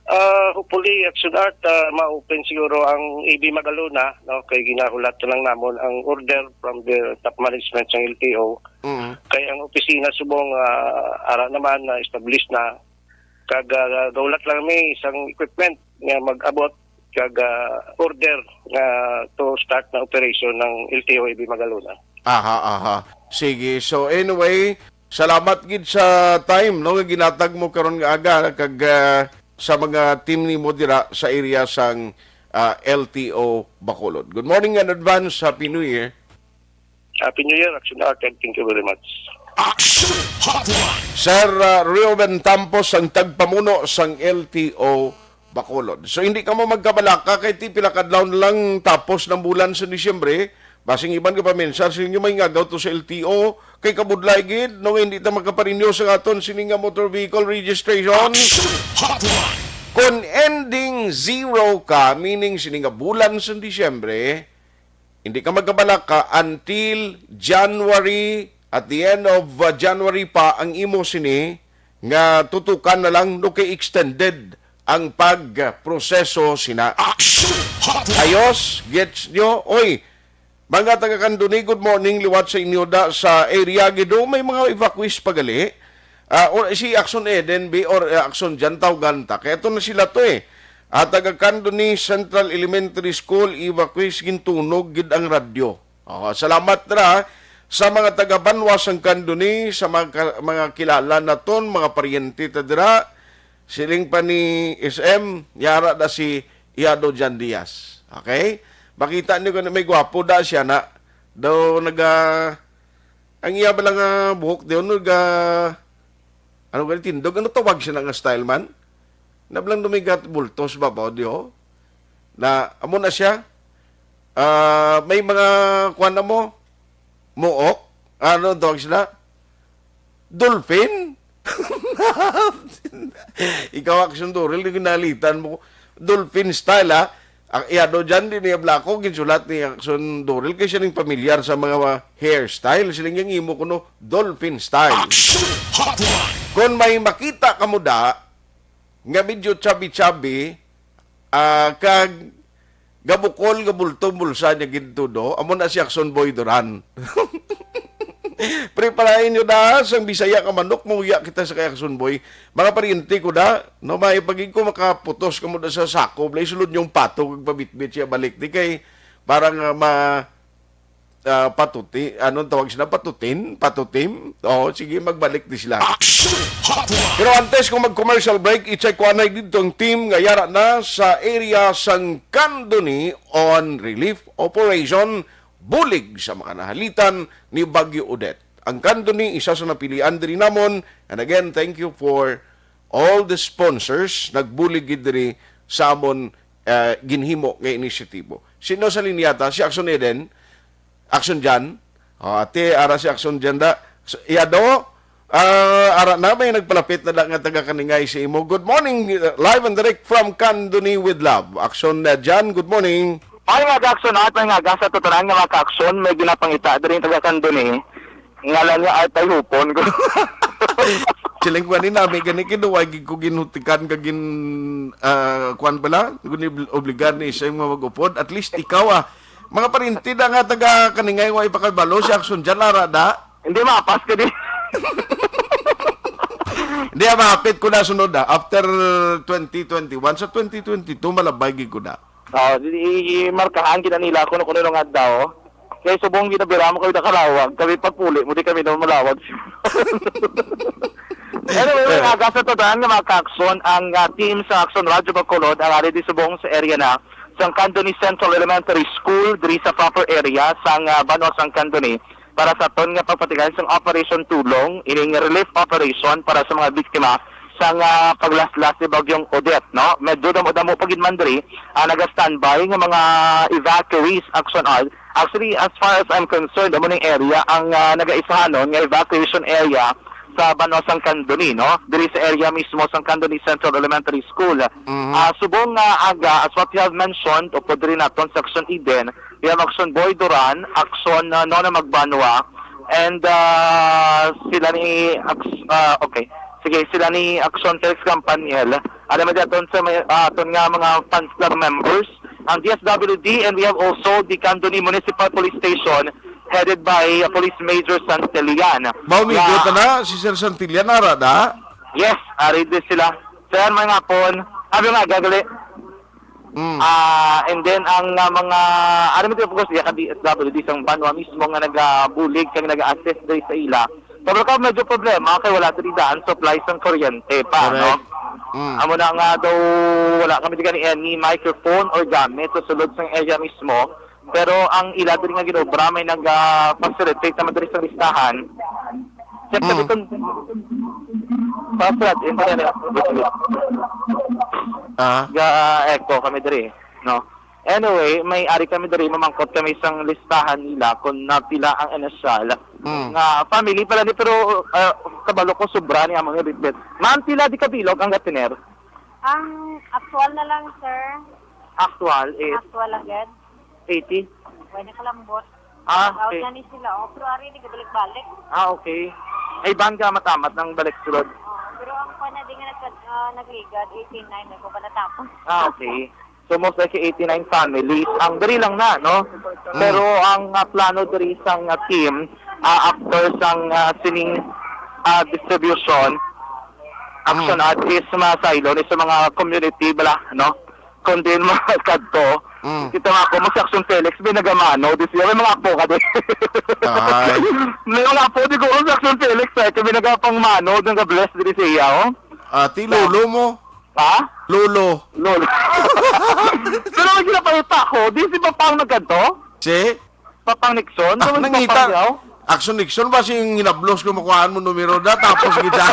Uh, hopefully, Action Art, uh, ma-open siguro ang A B Magalona, no, kay ginahulat na lang namon ang order from the top management sa L T O. Mhm. Kay ang opisina subong, uh, ara naman na established na, kag, ah, gaulat lang mi isang equipment nga mag-abot kag, ah, order nga to start na operation ng L T O A B Magalona. Aha, aha. Sige. So anyway, salamat gid sa time, no, nga ginatag mo karon nga aga kag, ah, sa mga team nimo dira sa area sang, ah, L T O Bacolod. Good morning in advance. Happy New Year. Happy New Year, Action Art, and thank you very much. Action Hotline. Sir, uh, Reuben Tampos, ang tagpamuno sang L T O Bacolod. So, hindi ka mo magkabalaka kay ti pila kadlaw na lang tapos ng bulan sa Disyembre. Basing iban ka pa mensar sa inyo may ngagaw to sa L T O kay kabudlay gid no nga hindi ta makaparinyo sa aton sini nga motor vehicle registration. Action Hotline. Kung ending zero ka, meaning sini nga bulan sa Disyembre, hindi ka magkabalaka until January, at the end of uh, January pa ang imo sini nga tutukan na lang no kay extended ang pagproseso sina. Action Hotline. Ayos, gets nyo? Oy, mga taga Candoni, good morning. Liwat sa inyo da sa area gid, may mga evacuees pagali. Ah, or si Action Eden B or uh, Action Jan tawgan ta. Kaya ito na sila to eh. Ah, taga Candoni Central Elementary School, evacuees, gintunog gid ang radyo. Oh, salamat ra sa mga taga Banwa sang Candoni, sa mga, ka- mga kilala naton, mga paryente ta dira. Siling pa ni S M, yara na si Iado Jan Diaz. Okay? Makita niyo kung may gwapo da siya na. Daw naga... Ang iya ba lang nga buhok daw, naga... Ano gani tindog? Ano tawag siya na nga style man? Nabalang dumigat bultos ba ba, di ho? Na, amo na siya. Ah, may mga kuwan na mo? Muok? Ano ang tawag sila? Dolphin? Ikaw, Action Dorel, di ginalitan mo. Dolphin style, ha? Ang iyado dyan, di niya blako, ginsulat ni Action Dorel, kay siya ning pamilyar sa mga hairstyle. Siling yang imo kuno, dolphin style. Action Hotline. Kung may makita ka mo da, nga medyo chubby-chubby, ah, kag gabukol nga bulto bulsa niya gintudo, amo na si Action Boy Duran. Preparahin nyo na sang Bisaya ka manok, mauya kita sa kay Action Boy. Mga pariente ko na, no, may pagig ko makaputos ka mo na sa sako, blay sulod yung pato, kag pabitbit siya balik. Di kay, parang ah, ma, ah, patuti, anong tawag sila? Patutin? Patutim? Oo, sige, magbalik di sila. Action Hotline. Pero antes kung mag-commercial break, i-check ko anay dito ang team nga yara na sa area sang Candoni on relief operation, bulig sa mga nahalitan ni Bagyo Odette. Ang Candoni, isa sa napilian diri namon. And again, thank you for all the sponsors nagbulig gid diri sa amon, eh, ginhimo nga inisyatibo. Sino sa linyata? Si Action Eden? Action Jan? O, ate, ara si Action Jan da. So, Yado? Ah, ara na, may nagpalapit na da nga taga Kaningay sa imo. Good morning, uh, live and direct from Candoni with Love. Action, uh, Jan, good morning. Ay nga, Action Art, ay nga, sa tutunan nga mga ka-action, may ginapangita diri taga Candoni. Ngalan niya Art ay hupon ko. Siling ko ni nami gani kinuway gid ko ginhutikan ka gin, ah, kuwan pala, ginib-, obligar ni siya yung mga mag-upod. At least ikaw, ah, mga parinti na nga taga Kaningay, wa ipakabalo si Action Jan, ara da. Hindi mapas ka di. Hindi, ah, mahapit ko na sunod, ah. After twenty twenty-one, sa twenty twenty-two, malabay gid ko na. Oh, di, i-, i-, markahan kita nila kung kuno nga daw. Kay subong ginabira mo kami nakalawag. Kami pagpuli mo, di kami na malawag. Anyway, Eh. Mga aga sa tudan nga mga ka-action, ang, ah, team sa Action Radyo Bacolod, ang ari di subong sa area na sang Candoni Central Elementary School, diri sa proper area sang, ah, Banwa sang Candoni, para sa aton nga pagpatigayon sang Operation Tulong, ining relief operation para sa mga biktima sang, ah, paglaslas ni Bagyong Odette, no? Medyo damo-damo pa gid man diri ang naga-standby nga mga evacuees, Action Art. Actually, as far as I'm concerned, amo ning area ang, ah, nagaisahanon nga evacuation area sa Banwa sang Candoni, no? Diri sa area mismo sang Candoni Central Elementary School. Mhm. Ah, subong nga aga, as what you have mentioned, upod diri naton sa Action Eden, we have Action Boy Duran, Action, ah, Nona Magbanwa, and, ah, sila ni Ax-, ah, okay. Sige, sila ni Action Felix Campaniel. Alam mo, aton sa may, ah, aton nga mga fans club members, ang D S W D, and we have also the Candoni Municipal Police Station, headed by, uh, Police Major Santillan. Mao, migo ta na, si Sir Santillan, ara da? Yes, ari din sila. Sir, mga hapon. Abi nga, gagali. Mm. Ah, and then, ang, ah, mga, ano mo, of course, iya ka D S W D sang Banwa mismo nga nagabulig kag nag-assist diri sa ila. Pero ka medyo problema kay wala diri daan supply sang kuryente pa, Correct. No? Mm. Amo na nga daw wala kami diri ni any microphone or gamit sa sulod sang area mismo. Pero ang ila diri nga ginobra may nag-, ah, facilitate naman diri sa listahan. Siyempre, Mm. kung, pasad, eh, Ah. Ga-echo kami diri, no? Anyway, may ari kami diri, mamangkot kami sang listahan nila kung napila ang inosyal Mm. nga family pala ni, pero, ah, kabalo ko sobra ni among ibitbit. Ma'am, pila di kabilog ang gatiner? Ang aktual na lang, sir. Actual is Actual agad. eighty? Pwede ka lang, boss. Ah, Out okay. na ni sila, oh. Pero ari, di ka balik-balik. Ah, okay. Ay, ban ka matamat ng balik sulod. Oh, pero ang pa na di nga nagka-, ah, nagligad, eighty-nine, may ko pa natapos. Ah, okay. So, most likely eighty-nine families. Ang dali lang na, no? Mm. Pero ang, ah, plano diri sang, ah, team, ah, after sang, ah, sining, ah, distribution, action Mm. ad is masaylo ni sa mga community bala, no? Kung din mga kadto, Mm. kita nga ako mo si Action Felix, may nagamano, di siya, may mga apo ka din. Ay. May mga apo, di ko si Action Felix, eh, kami nagapangmano, nag-bless diri sa iya, oh. Ati, lolo mo? Ha? Lolo. Lolo. Pero ang ginapahita ko, di si Papang nagkadto? Si? Papang Nixon? Ah, Di ba si nangita. Papang Yaw? Action Nixon ba sing hinablos ko makuhaan mo numero na, tapos kita?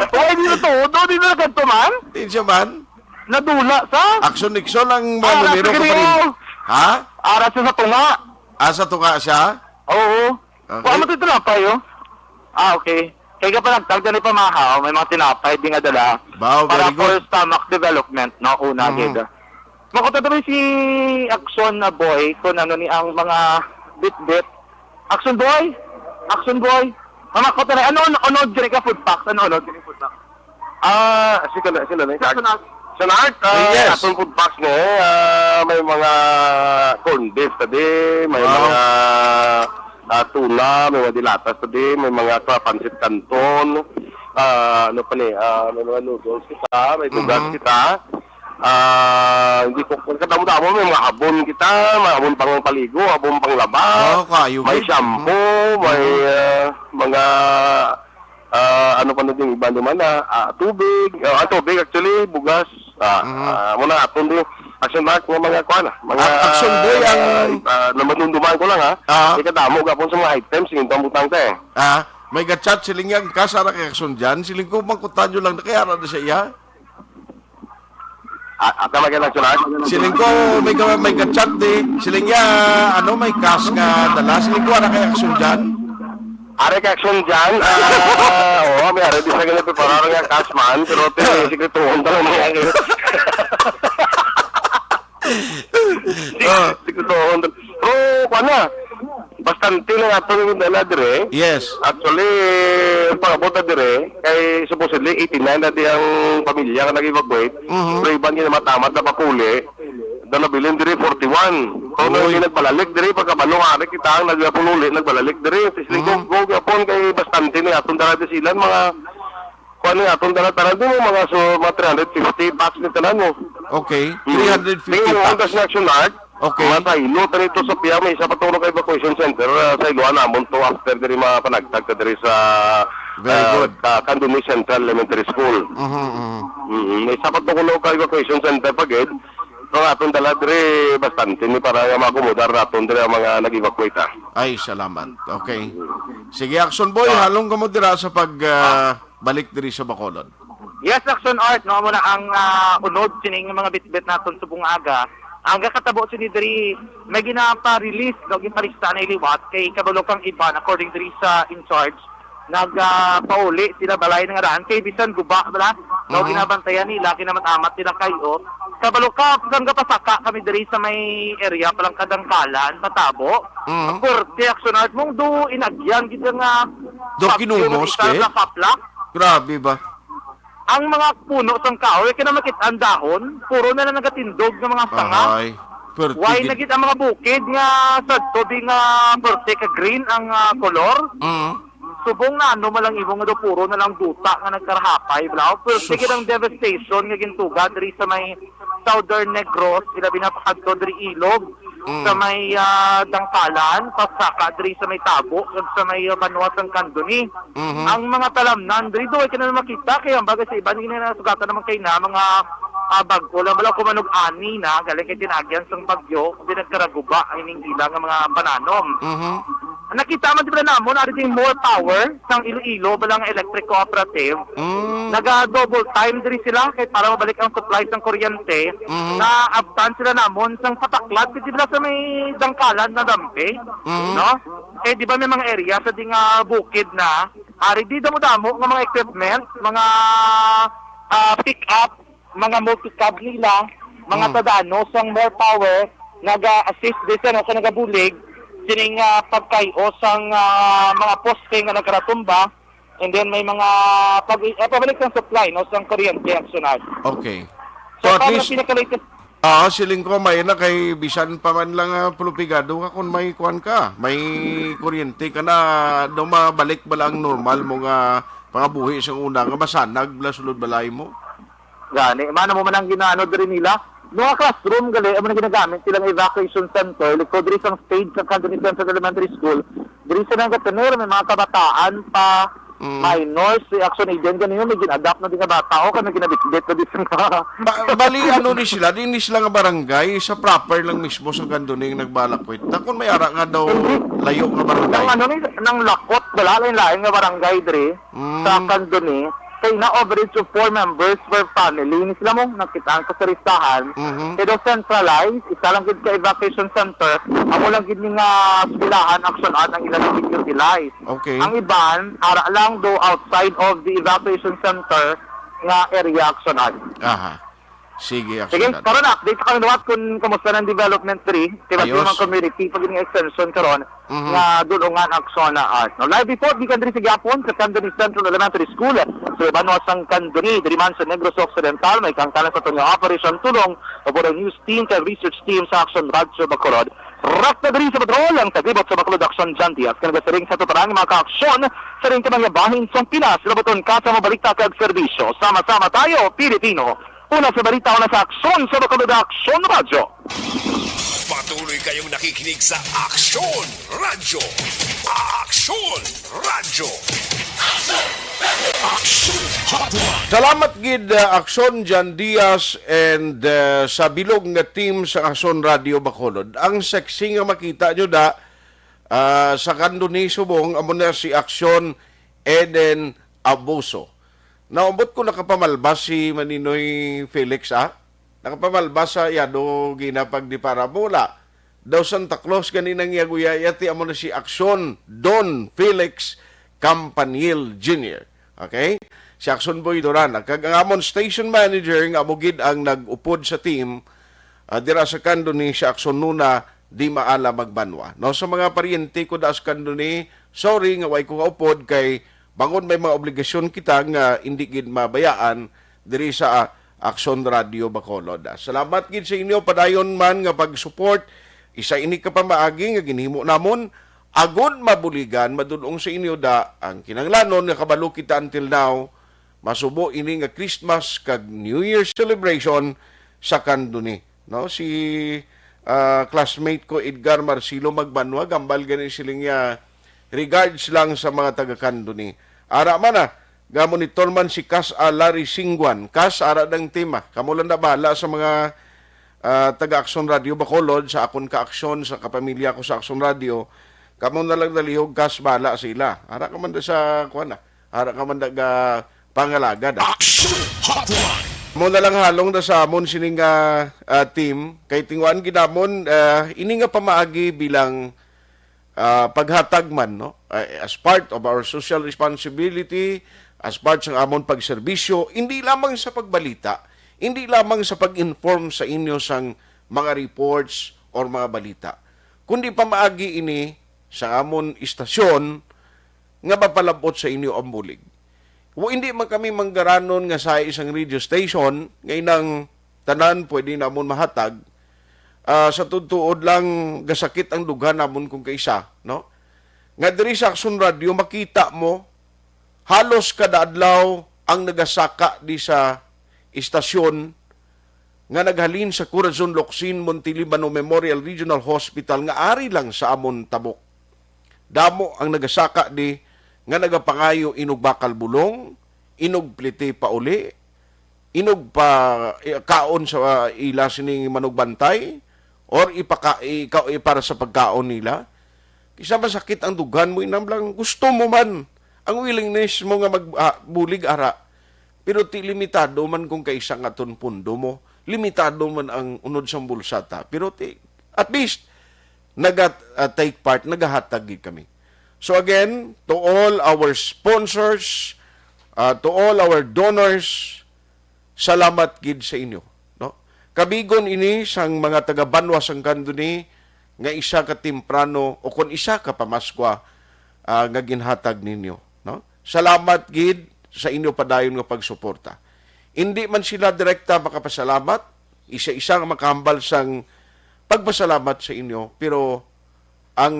Oy, di na to. Do, di na nagkadto man? Di siya man? Nadula sa? Action Nixon ang mga Ah, numero ko pa rin. Nagkadto. Ha? Ara siya sa tunga. Ah, sa tunga siya? Oo. Okay. Kuha mo ito tinapay, oh. Ah, okay. Kaya ka pa nagtag, dali pa mahaw, may mga tinapay, di nga dala. Wow, Para very good. for stomach development, no? Una, Mhm. gid. Makuta dali si Action na boy, kung ano ni ang mga bit-bit. Action boy? Action boy? Mamakot na, ano, ano, ano, diri ka food packs? Ano, ano, diri food packs? Ah, sila, sila na yung Sa Sunart. Sunart, ah, Yes. atong food packs na eh. Ah, may mga corned beef tadi, may Wow. mga, ah, tuna, may mga dilatas tadi, may mga pa-, pancit canton, ah, ano pa ni, ah, may mga noodles kita, may bugas Mhm. kita. Ah, hindi ko, kadamo-damo, may mga habon kita, may habon pang paligo, habon pang laba, Oh, kayo, may gid. shampoo, may, Mhm. ah, mga Ah, ano pa na din, iba naman na, ah, tubig. Ah, ah, tubig, actually, bugas. Ah, Mhm. ah, muna, aton din. Action Mark, nga mga kuan, ah, mga, Ah, Action Boy ang ah, ah, namadumduman ko lang, ha. Ah. Ikadamo gapon sa mga items, yung tambutang te. Ah, may gachat, siling niya, ang kasara kay Action dyan. Siling ko, mangkutan nyo lang na kaya na sa iya. Ah, ah, tama ka lang, Sunart? Siling ko, may ka-, may ka-chat di. Siling niya, ano, may cash nga dala. Siling ko, ano kay Action dyan? Are kay Action dyan? Ah, oo, may are di sa ganito, para nga cash man, pero tinisikretuhon talaga niya. Ah. Tinisikretuhon talaga. Pero, kuwan na, bastante na nga itong dala dire. Yes. Actually, ang pangabot na dire, kay supposedly eighty-nine na di ang pamilya nga nag-evacuate. Mhm. Pero iban nga matamat na pakuli, na nabilin dire forty-one. Kung Uy. Hindi nagbalalik dire, pagkabalo nga ari kita ang nagpululi, nagbalalik dire. Tis Mhm. Ligo, go, gyapon kay bastante ni atong dala di silan, mga, kuwan ni atong dala tanan di mo, mga, so, mga three hundred fifty packs ni tanan mo. Okay, Hmm. three hundred fifty Tingin mo, packs. Ang Action Art, Okay. Masaylo ta dito sa piya, may isa pa to nga evacuation center, ah, sa Iloan namon to after diri mapanagtag ta diri sa, Very ah, good. Ka-, Candoni Central Elementary School. Mhm, mhm. Mm, may isa pa to kuno ka evacuation center pa gid. So, atong dala diri bastante ni para nga maakomodar naton diri ang mga nag-evacuate, ah. Ay, salamat. Okay. Sige, Action Boy, Ah. halong kamo dira sa pag, ah, balik diri sa Bacolod. Yes, Action Art, no, amo na ang, ah, unod sining mga bitbit naton subong nga aga. Ang gakatabo sini diri, may ginapa-release, no, ginparista na iliwat kay kabalo kang iban, according diri sa in charge, nag, ah, pauli sila balay nga daan kay bisan guba bala, no, Mhm. ginabantayan nila, ginamat-amat nila kayo. Kabalo ka, kang gapasaka kami diri sa may area palang kadangkalan, patabo. Mhm. Korte, Action Art, mong do inagyan gid nga Do pagyo kinumos, nag-isa eh. nga kaplak. Grabe ba? Ang mga puno sang kahoy, kaya na makita ang dahon, puro na lang nagatindog nga mga sanga. Ahay, pwerte Why gid. Na gid ang mga bukid nga sadto di nga pwerte ka green ang, ah, kolor? Mm. Subong na ano man lang imo nga do puro na lang duta nga nagkarahapay, bla. Pwerte Sus. Gid ang devastation nga gintuga diri sa may Southern Negros, ilabi na pakadto diri Ilog, Mm. sa may, ah, Dangkalan, pasaka diri sa may Tabo, ug sa may, ah, banwa sang Candoni. Mhm. Ang mga talamnan diri, do, ay ka na makita, kay ang bagay sa iban, ginasugatan naman kay na, mga, ah, bag-o lang, wala kumanog ani na, galing kay tinagyan sang bagyo, kung di nagkaraguba, ay ning ila nga mga pananom. Mhm. Nakita man, di ba, namon, ari ding More Power sang Iloilo, bala nga electric cooperative. Mm. Naga-double time diri sila kay para mabalik ang supply sang kuryente. Mm. Naabtan sila namon sang pataklad, di ba, sa may dangkalan na dampe, Mm. no? Eh, di ba, may mga area sa di nga bukid na, ari di damo-damo nga mga equipment, mga, ah, pick-up, mga multicab nila, mga Mm. tadano sang More Power, naga-assist din sa, no, sa nagabulig sining, ah, pagkay-o sang, ah, mga poste nga nagkaratumba, and then may mga pag-, ah, pabalik sang supply, no, sang kuryente, Aksyon Ad. Okay. So, So, at para least, pinaka-latest ah, siling ko, may na kay bisan pa man lang, ah, pulupigado ka kung may kuwan ka, may kuryente ka na, daw mabalik ba lang normal mo nga pangabuhi sang una nga masanag bala sulod balay mo? Gani, mano mo man ang ginaano diri nila. Mga classroom gali, amo na ginagamit silang evacuation center, likod diri sang stage sa Candoni Central Elementary School. Diri sa nang gatener, may mga kabataan pa, Mm. minors, si Action Aid, ganun yun, may gin-adapt na din nga bata, o kami ginabitbit na din sa mga Ba-, bali, ano ni sila? Di ni sila nga barangay, sa proper lang mismo sa Candoni nga nagbalakwit. Na kung may ara nga daw Hindi. layo nga barangay. Nang ano ni, nang lakot, wala, lain-lain nga barangay, diri. Mm. Sa Candoni, kay na average of four members per family. Ni sila mo, nakitaan ko sa listahan. Mhm. Kay daw centralized, isa lang gid ka evacuation center, amo lang gid ni nga eskwelahan, Action Ad, ang ilang gid utilize. Okay. Ang iban, ara lang do outside of the evacuation center nga area, Action Ad. Aha. Sige, Sige, Action Ad. Karon, update sa kaniluwat kung kumusta ang development diri. Kay Ayos. Mga community, pag yung extension karon, Mhm. nga dulungan, Action Ad. No, live report gikan diri sa gihapon sa Candoni Central Elementary School, sa banwa sang Candoni, diri man sa Negros Occidental, may kangtanan sa tunyo Operation Tulong, o News Team, kag Research Team sa Action Radyo Bacolod. Rak na diri sa patrol ang taglibot sa Bacolod Action, John Diaz. Kag nagasiring sa tutarang mga kaaksyon sa ring kamangyabahin sang Pinas, labuton ka sa mga balita kag serbisyo. Sama-sama tayo, Pilipino. Una sa balita, una sa aksyon sa Bacolod Action Radyo. Patuloy kayong nakikinig sa Aksyon Radyo. Aksyon Radyo. Aksyon Hotline. Salamat gid, uh, Aksyon John Diaz and, uh, sa bilog nga team sa Aksyon Radio Bacolod. Ang sexy nga makita nyo da, uh, sa Candoni Subong, amo na si Aksyon Eden Abuso. Naambot ko nakapamalbas si Maninoy Felix, ah. Nakapamalbas sa yado ginapag di para bola. Daw Santa Claus gani nang iyaguyaya ti amo na si Aksyon Don Felix Campanil Junior. Okay? Si Aksyon Boy Duran. Kag ang amon station manager nga amo gid ang nag-upod sa team, ah, dira sa Candoni, si Aksyon Nuna di maala magbanwa. No, sa mga paryente ko da sa Candoni, sorry nga way ko kaupod kay bangod may mga obligasyon kita nga hindi gid mabayaan diri sa, ah, Aksyon Radio Bacolod. Ah, salamat gid sa inyo padayon man nga pag-support. Isa ini ka pamaagi nga ginhimo namon agud mabuligan madulong sa inyo da ang kinahanglanon nga kabalo kita until now masubo ini nga Christmas kag New Year celebration sa Candoni. No, si, ah, classmate ko, Edgar Marcelo Magbanwa, gambal gani siling niya, "Regards lang sa mga taga Candoni." Ara man, ah, ga-monitor man si Kas, ah, Larry Singwan. Kas, ara dang team, ah. Kamo lang na bahala sa mga, ah, taga Aksyon Radio Bacolod, sa akon ka-aksyon, sa kapamilya ko sa Aksyon Radio. Kamo na lang nalihog, Kas, bahala sila. Ara ka man da sa, kuwan, ah. Ara ka man da ga pangalagad, ah. Action Hotline. Mo na lang halong na sa amon sining, ah, ah, team. Kay tinguan gid namon, ah, ini nga pamaagi bilang, ah, paghatag man, no? Ah, as part of our social responsibility, as part sa amon pagserbisyo, hindi lamang sa pagbalita, hindi lamang sa pag-inform sa inyo sang mga reports or mga balita, kundi pamaagi ini sa amon istasyon nga mapalabot sa inyo ang bulig. Wa, hindi man kami manggaranon nga sa isang radio station nga inang tanan pwede namon mahatag. Ah, sa tuod-tuod lang, gasakit ang dughan namon kung kaisa, no? Nga diri sa Aksyon Radio, makita mo, halos kada adlaw ang nagasaka di sa istasyon nga naghalin sa Corazon Locsin Montelibano Memorial Regional Hospital nga ari lang sa amon tabok. Damo ang nagasaka di nga nagapangayo inog bakal bulong, inog pliti pauli, inog pa, eh, kaon sa, ah, ila sining manugbantay, or ipaka-, ika-, eh, para sa pagkaon nila. Bisan masakit ang dughan mo, inam lang, gusto mo man. Ang willingness mo nga mag-, ah, bulig ara. Pero ti limitado man kung kaisa nga aton pondo mo. Limitado man ang unod sang bulsa ta. Pero ti, at least, naga, ah, take part, nagahatag gid kami. So again, to all our sponsors, ah, to all our donors, salamat gid sa inyo, no? Kabigon ini sang mga taga-banwa sang Candoni nga isa ka temprano o kon isa ka pamaskwa, ah, nga ginhatag ninyo, no? Salamat gid sa inyo padayon nga pagsuporta. Indi man sila direkta makapasalamat, isa-isa nga makahambal sang pagpasalamat sa inyo, pero ang,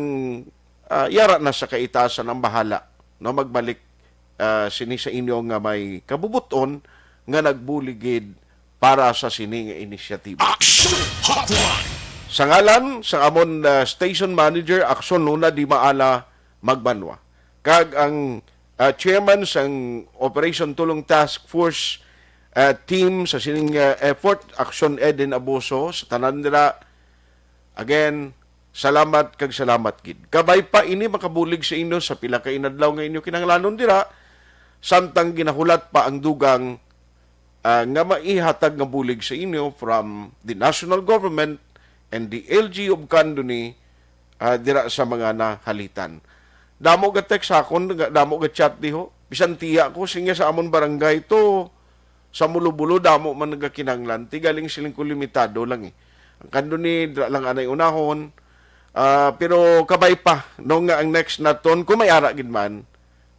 ah, yara na sa kaitaasan ang bahala, no, magbalik, ah, sini sa inyo nga may kabubuton nga nagbuligid para sa sini nga inisyatiba. Action Hotline! Sa ngalan sa amon, ah, station manager, Action Luna Di Maala Magbanwa, kag ang, ah, chairman sang Operation Tulong Task Force, ah, team sa sining, ah, effort, Action Eden Abuso, sa tanan nila, again, salamat kag salamat gid. Kabay pa ini makabulig sa inyo sa pila ka inadlaw nga inyo kinahanglanon dira, samtang ginahulat pa ang dugang, ah, nga maihatag nga bulig sa inyo from the national government and the L G U of Candoni, ah, dira sa mga nahalitan. Damo ga text akon, ga-, damo ga chat diho. Bisan tiya ko, singa sa amon barangay to, sa Mulobulo, damo man nagakinahanglan. Ti galing siling ko limitado lang eh. Ang Candoni, dira lang anay unahon. Ah, pero kabay pa, no, nga ang next naton, kung may ara gid man,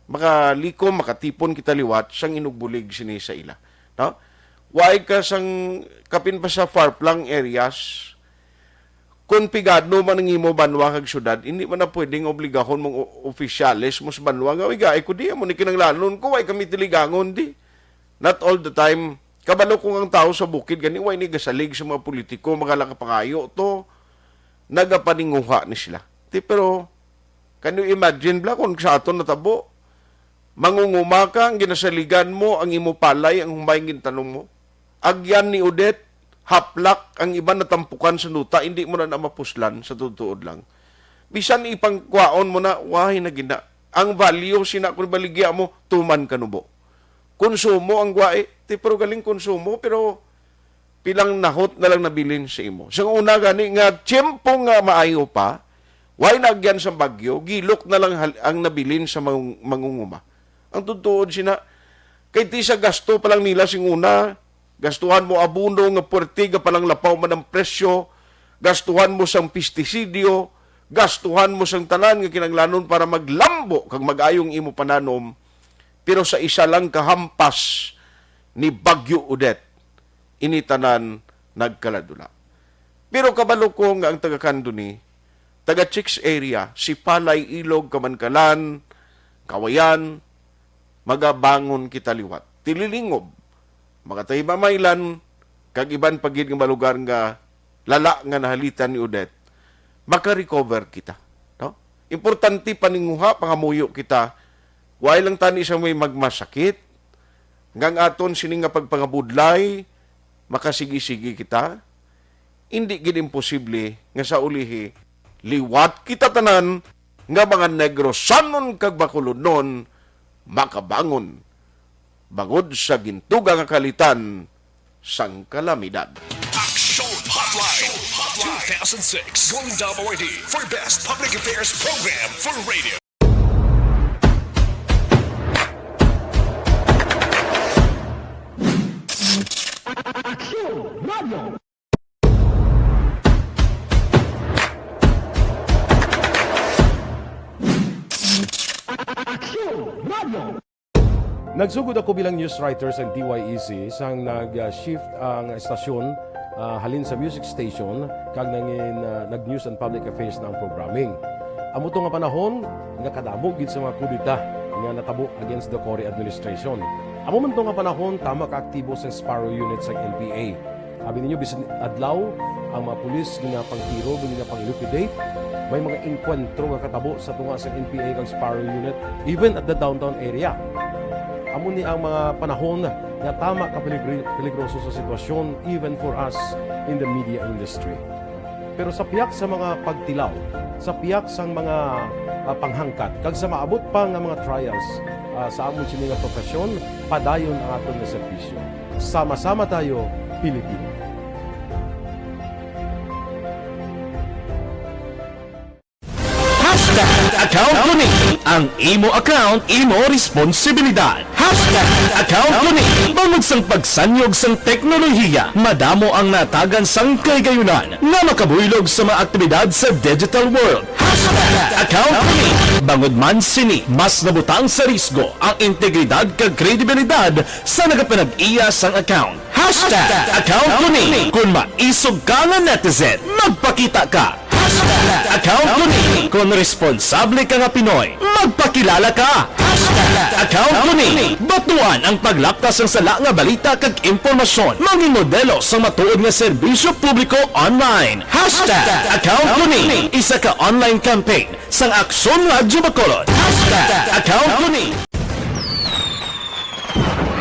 makalikom, makatipon kita liwat sang inugbulig sini sa ila. No? Why ka sang kapin pa sa far-flung areas, kung pigado man ang imo banwa kag syudad, hindi man na pwedeng obligahon mong o-, opisyales mo sa banwa nga, "Uy, gaay ko di, amo ni kinanglanon ko, why kami tiligangon di?" Not all the time. Kabalo ko nga ang tao sa bukid gani, why ni gasalig sa mga politiko, mga nakapangayo to, nagapaninguha ni sila. Ti, pero, can you imagine, bla, kung sa aton natabo? Mangunguma ka, ang ginasaligan mo, ang imo palay, ang humay ang gintanom mo. Agyan ni Odette, haplak, ang iban natampukan sa nuta, hindi mo na, na mapuslan, sa tutuod lang. Bisan ipangkwaon mo na, wahay na gina. Ang value, sina kung baligya mo, tuman kanubo. Konsumo ang gwae, ti, pero galing konsumo, pero pilang nahot na lang nabilin sa imo. Sa una gani nga tiyempo nga maayo pa, way na agyan sa bagyo, gilok na lang hal-, ang nabilin sa mangung-, mangunguma. Ang tutuod sina, kay ti sa gasto pa lang nila sing una, gastuhan mo abono nga puwerte, nga palanglapaw man ang presyo, gastuhan mo sang pestisidyo, gastuhan mo sang tanan nga kinahanglanon para maglambo kag mag-ayong imo pananom, pero sa isa lang ka hampas ni Bagyo Odette, ini tanan nagkaladula. Pero kabalo ko nga ang taga Candoni, taga Chicks area, Sipalay, Ilog, Kamankalan, Kawayan, magabangon kita liwat. Tililingob, mga tahimamaylan, kag iban pa gid nga mga lugar nga lala nga nahalitan ni Odette, maka-recover kita, no? Importante paninguha, pangamuyo kita. Way lang tani sa may magmasakit, nga ang aton sini nga pagpangabudlay, makasigi-sigi kita. Indi gid imposible nga sa ulihi, liwat kita tanan nga mga Negrosanon kag Bacolodnon makabangon bangod sa gintuga nga kalitan sang kalamidad. Action Hotline two thousand six Golden Dove Awardee for Best Public Affairs Program for Radio. Action Radio. Action Radio. Nagsugod ako bilang news writer sa D Y E C sang nag-shift ang estasyon, ah, halin sa music station kag nangin, ah, nag-news and public affairs na ang programming. Amo to nga panahon nga kadamo gid sa mga kudeta nga natabo against the Cory administration. Amo man to nga panahon, tama ka aktibo sa Sparrow Unit sa N P A. Abi ninyo, bisan adlaw, ang mga pulis ginapangtiro, ginapang-liquidate. May mga engkwentro nga katabo sa tunga sa N P A kag Sparrow Unit, even at the downtown area. Amo ni ang mga panahon nga tama ka peligri-, peligroso sa sitwasyon, even for us in the media industry. Pero sa pihak sa mga pagtilaw, sa pihak sang mga, ah, panghangkat, kag sa maabot pa nga mga trials, ah, sa amon sini nga profesyon, padayon ang aton nga serbisyo. Sama-sama tayo, Pilipino. Hashtag account ko ni. Ang imo account, imo responsibilidad. Hashtag account ko ni. Bangod sang pagsanyog sang teknolohiya, madamo ang natagan sang kahigayunan nga makabuylog sa mga aktibidad sa digital world. Hashtag account ko ni. Bangod man sini, mas nabutang sa risgo ang integridad kag kredibilidad sa nagapanag-iya sang account. Hashtag account ko ni. Kung maisog ka nga netizen, magpakita ka. Hashtag account ko ni. Kung responsable ka nga Pinoy, magpakilala ka. Hashtag account ko ni. Batuan ang paglapkas sang sala nga balita kag impormasyon. Mangin modelo sang matuod nga serbisyo publiko online. Hashtag account ko ni. Isa ka online campaign sang Aksyon Radyo Bacolod. Hashtag account ko ni.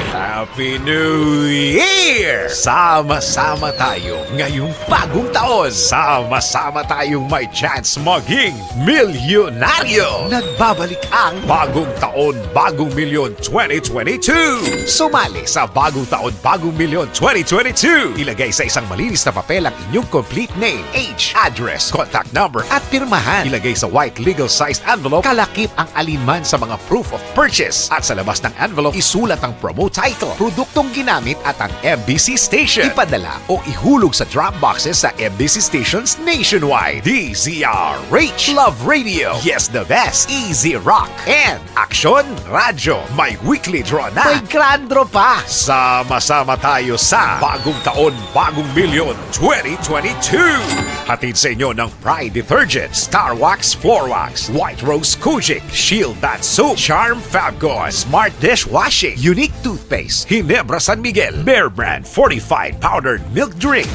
Happy New Year! Sama-sama tayo ngayong bagong taon. Sama-sama tayong may chance maging milyonaryo. Nagbabalik ang Bagong Taon, Bagong Milyon twenty twenty-two. Sumali sa Bagong Taon, Bagong Milyon twenty twenty-two. Ilagay sa isang malinis na papel ang inyong complete name, age, address, contact number, at pirmahan. Ilagay sa white legal-sized envelope, kalakip ang alinman sa mga proof of purchase. At sa labas ng envelope, isulat ang promo title, produktong ginamit, at ang M B C station. Ipadala o ihulog sa drop boxes sa M B C stations nationwide. D Z R H, Love Radio, Yes the Best, Easy Rock, and Aksyon Radyo, may weekly draw na. May grand draw pa. Sama-sama tayo sa Bagong Taon, Bagong Milyon twenty twenty-two. Hatid sa inyo ng Pride Detergent, Star Wax Floor Wax, White Rose Kojic, Shield Bath Soap, Charm Fabcon, Smart Dishwashing, Unique Toothpaste, Ginebra San Miguel, Bear Brand Fortified Powdered Milk Drink.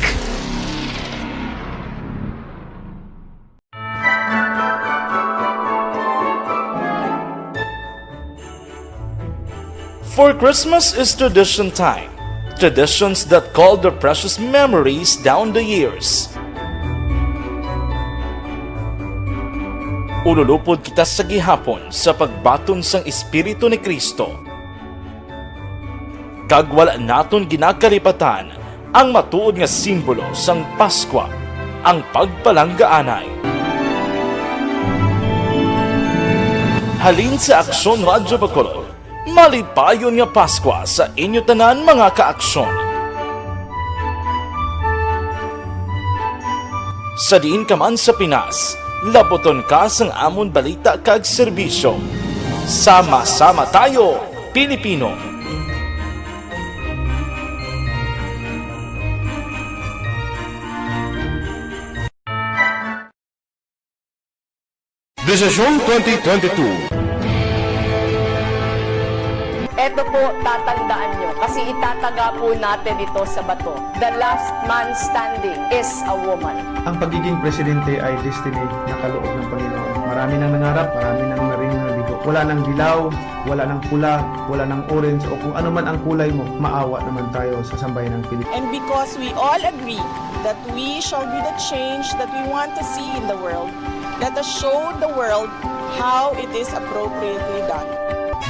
For Christmas is tradition time. Traditions that call their precious memories down the years. Ululupod kita sa gihapon sa pagbaton sang Espiritu ni Cristo. Kag wala naton ginakalipatan ang matuod nga simbolo sang Paskwa, ang pagpalanggaanay. Halin sa Aksyon Radyo Bacolod, malipayon nga Paskwa sa inyo tanan, mga kaaksyon. Sa diin ka man sa Pinas, labuton ka sang amon balita kag serbisyo. Sama-sama tayo, Pilipino! Desisyon twenty twenty-two. Eto po, tatandaan nyo, kasi itataga po natin ito sa bato. The last man standing is a woman. Ang pagiging presidente ay destiny na kaloob ng Panginoon. Marami nang nangarap, marami nang naring nabigo. Wala nang dilaw, wala nang pula, wala nang orange, o kung ano man ang kulay mo, maawa naman tayo sa sambayan ng Pilipinas. And because we all agree that we shall be the change that we want to see in the world, let us show the world how it is appropriately done.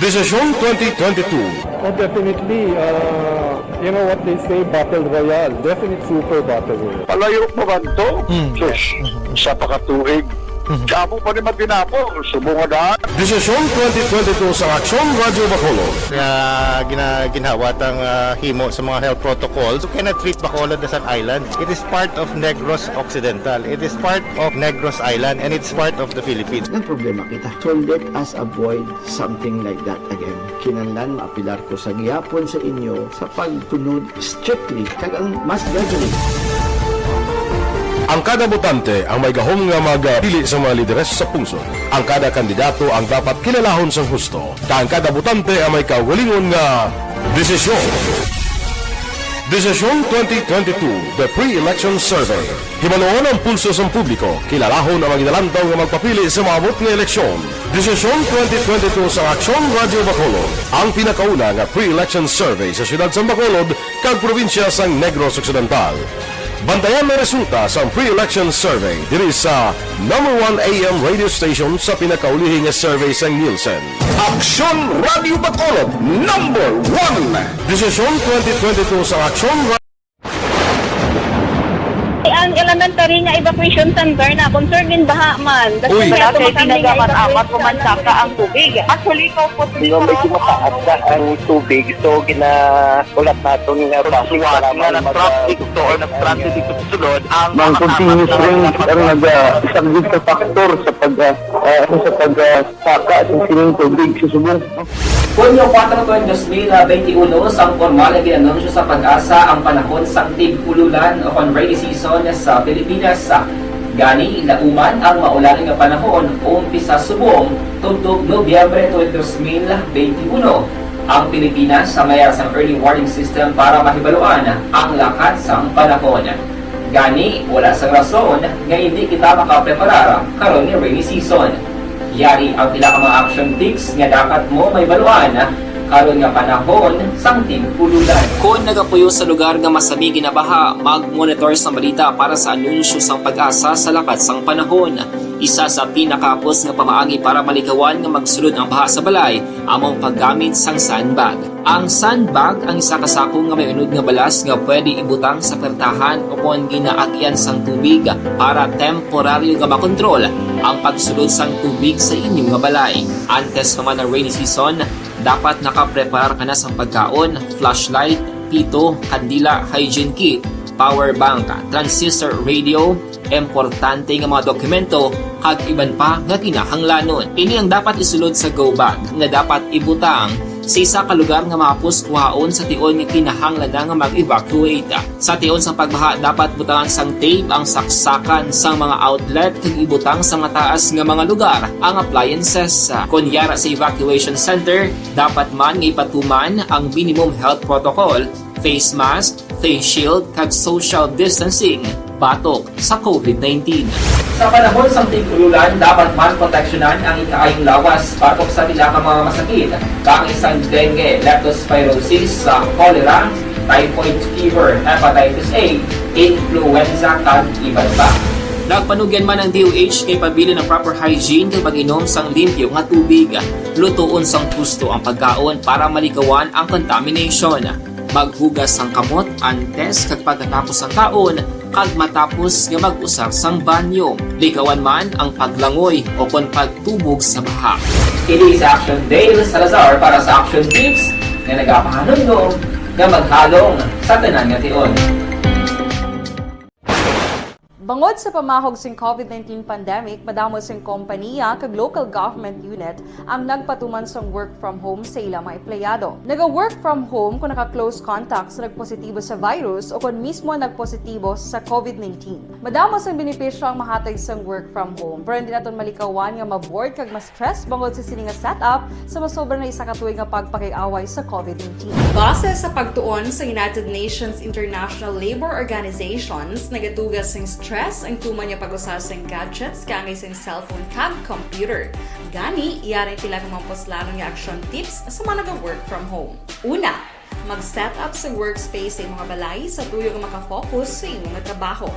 Desisyon twenty twenty-two. Oh, definitely, uh, you know what they say, battle royale. Definite super battle royale. Palayo pa man to? Mm. Yes. Mm-hmm. Sa pakatuig. Mhm. Damo pa ni matinapo, subong nga daan. Desisyon twenty twenty-two sa Aksyon Radyo Bacolod. Nga gina-, ginhawat ang, ah, himo sa mga health protocols. You cannot treat Bacolod as an island. It is part of Negros Occidental. It is part of Negros Island, and it's part of the Philippines. Nagproblema kita. So let us avoid something like that again. Kinahanglan maapelar ko sa gihapon sa inyo sa pagsunod strictly kag ang mass gathering. Ang kada botante ang may gahom nga magpili sa mga lideres sa pungsod. Ang kada kandidato ang dapat kilalahon sang husto, kag ang kada botante ang may kaugalingon nga desisyon. Desisyon twenty twenty-two, The Pre-Election Survey. Himaluon ang pulso sang publiko, kilalahon ang mga ginalantaw nga magpapili sa maabot nga eleksyon. Desisyon twenty twenty-two sa Aksyon Radyo Bacolod, ang pinakauna nga pre-election survey sa siyudad sang Bacolod kag probinsya sang Negros Occidental. Bantayan ang resulta sang pre-election survey diri sa number one A M radio station sa pinakaulihi nga survey sang Nielsen. Aksyon Radio Bacolod, number one. Desisyon twenty twenty-two sa Aksyon Ra- Ang elementary nga evacuation center na concern din baha man. Uy. Wala kay pinagamat-amat ko man saka ang tubig. Actually, ko po Di ba, medyo mataas na ang tubig, so gina- Ulat naton nga traffic, salamat nga mag- traffic to or nag-transit dito sa sulod ang Ang mga continuous kasama rain sa ang naga-, isa gid ka factor sa pag, ah, ah, sa pag, ah, saka sa sining tubig sa subong. Hunyo kuwatro tuig dos mil benti uno, sang pormal nga gin-anunsyo sa PAGASA ang panahon sang tig-ululan o kon rainy season sa Pilipinas. Gani, lauman ang maulan nga panahon, umpisa subong tubtob Nobyembre tuig dos mil benti uno. Ang Pilipinas sa mayar sang early warning system para mahibaluan ang lakat sang panahon. Gani, wala sang rason nga hindi kita makapreparar karon nga rainy season. Yari ang pila ka mga action tips nga dapat mo mahibaluan karon nga panahon sang tig-ululan. Kon nagapuyo sa lugar nga masami ginabaha, mag-monitor sang balita para sa anunsyo sang PAGASA sa lakat sang panahon. Isa sa pinakahapos nga pamaagi para malikawan nga magsulod ang baha sa balay amo ang paggamit sang sandbag. Ang sandbag ang isa ka sako nga may unod nga balas nga pwede ibutang sa pertahan o kon ginaagyan sang tubig para temporaryo nga makontrol ang pagsulod sang tubig sa inyo nga balay. Antes pa man ang rainy season, dapat nakapreparar ka na sang pagkaon, flashlight, pito, kandila, hygiene kit, power bank, transistor radio, importante nga mga dokumento, kag iban pa nga kinahanglanon. Ini ang dapat isulod sa go bag nga dapat ibutang sa isa ka lugar nga mahapos kuhaon sa tion nga kinahanglan na nga mag-evacuate. Sa tion sang pagbaha, dapat butangan sang tape ang saksakan sang mga outlet kag ibutang sa mataas nga mga lugar ang appliances. Kon yara sa evacuation center, dapat man nga ipatuman ang minimum health protocol, face mask, face shield, kag social distancing batok sa COVID nineteen. Sa panahon sang tig-ululan, dapat man proteksyonan ang ikaayong lawas batok sa pila ka mga masakit, kaangay sang dengue, leptospirosis, sa cholera, typhoid fever, hepatitis A, influenza, kag iban pa. Nagpanugyan man ang D O H nga ipabilin ang proper hygiene kag pag-inom sang limpyo nga tubig. Lutoon sang husto ang pagkaon para malikawan ang contamination. Maghugas sang kamot antes kag pagkatapos sang kaon, kag matapos nga mag-usar sang banyo. Likawan man ang paglangoy o kon pagtubog sa baha. Ini si Action Dale Salazar para sa Action Tips nga nagapahanumdom nga maghalong sa tanan nga tion. Bangod sa pamahog sing COVID nineteen pandemic, madamo sing kompaniya kag local government unit ang nagpatuman sang work from home sa ila mga empleyado. Naga-work from home kon naka-close contact sa nagpositibo sa virus o kon mismo nagpositibo sa COVID nineteen. Madamo sang benepisyo ang mahatag sang work from home, pero hindi naton malikawan nga ma-bored kag ma-stress bangod sa sini nga setup sa masobra na isa ka tuig nga pagpakiaway sa COVID nineteen. Base sa pagtuon sa United Nations International Labour Organizations, nagatuga sing stress ang tuman nga pag-usa sing gadgets kaangay sing cellphone kag computer. Gani, yari ang pila ka mga puslanon nga action tips sa mga naga-work from home. Una, mag-set up sa workspace sa imong balay sa tuyo nga maka-focus sa imong trabaho.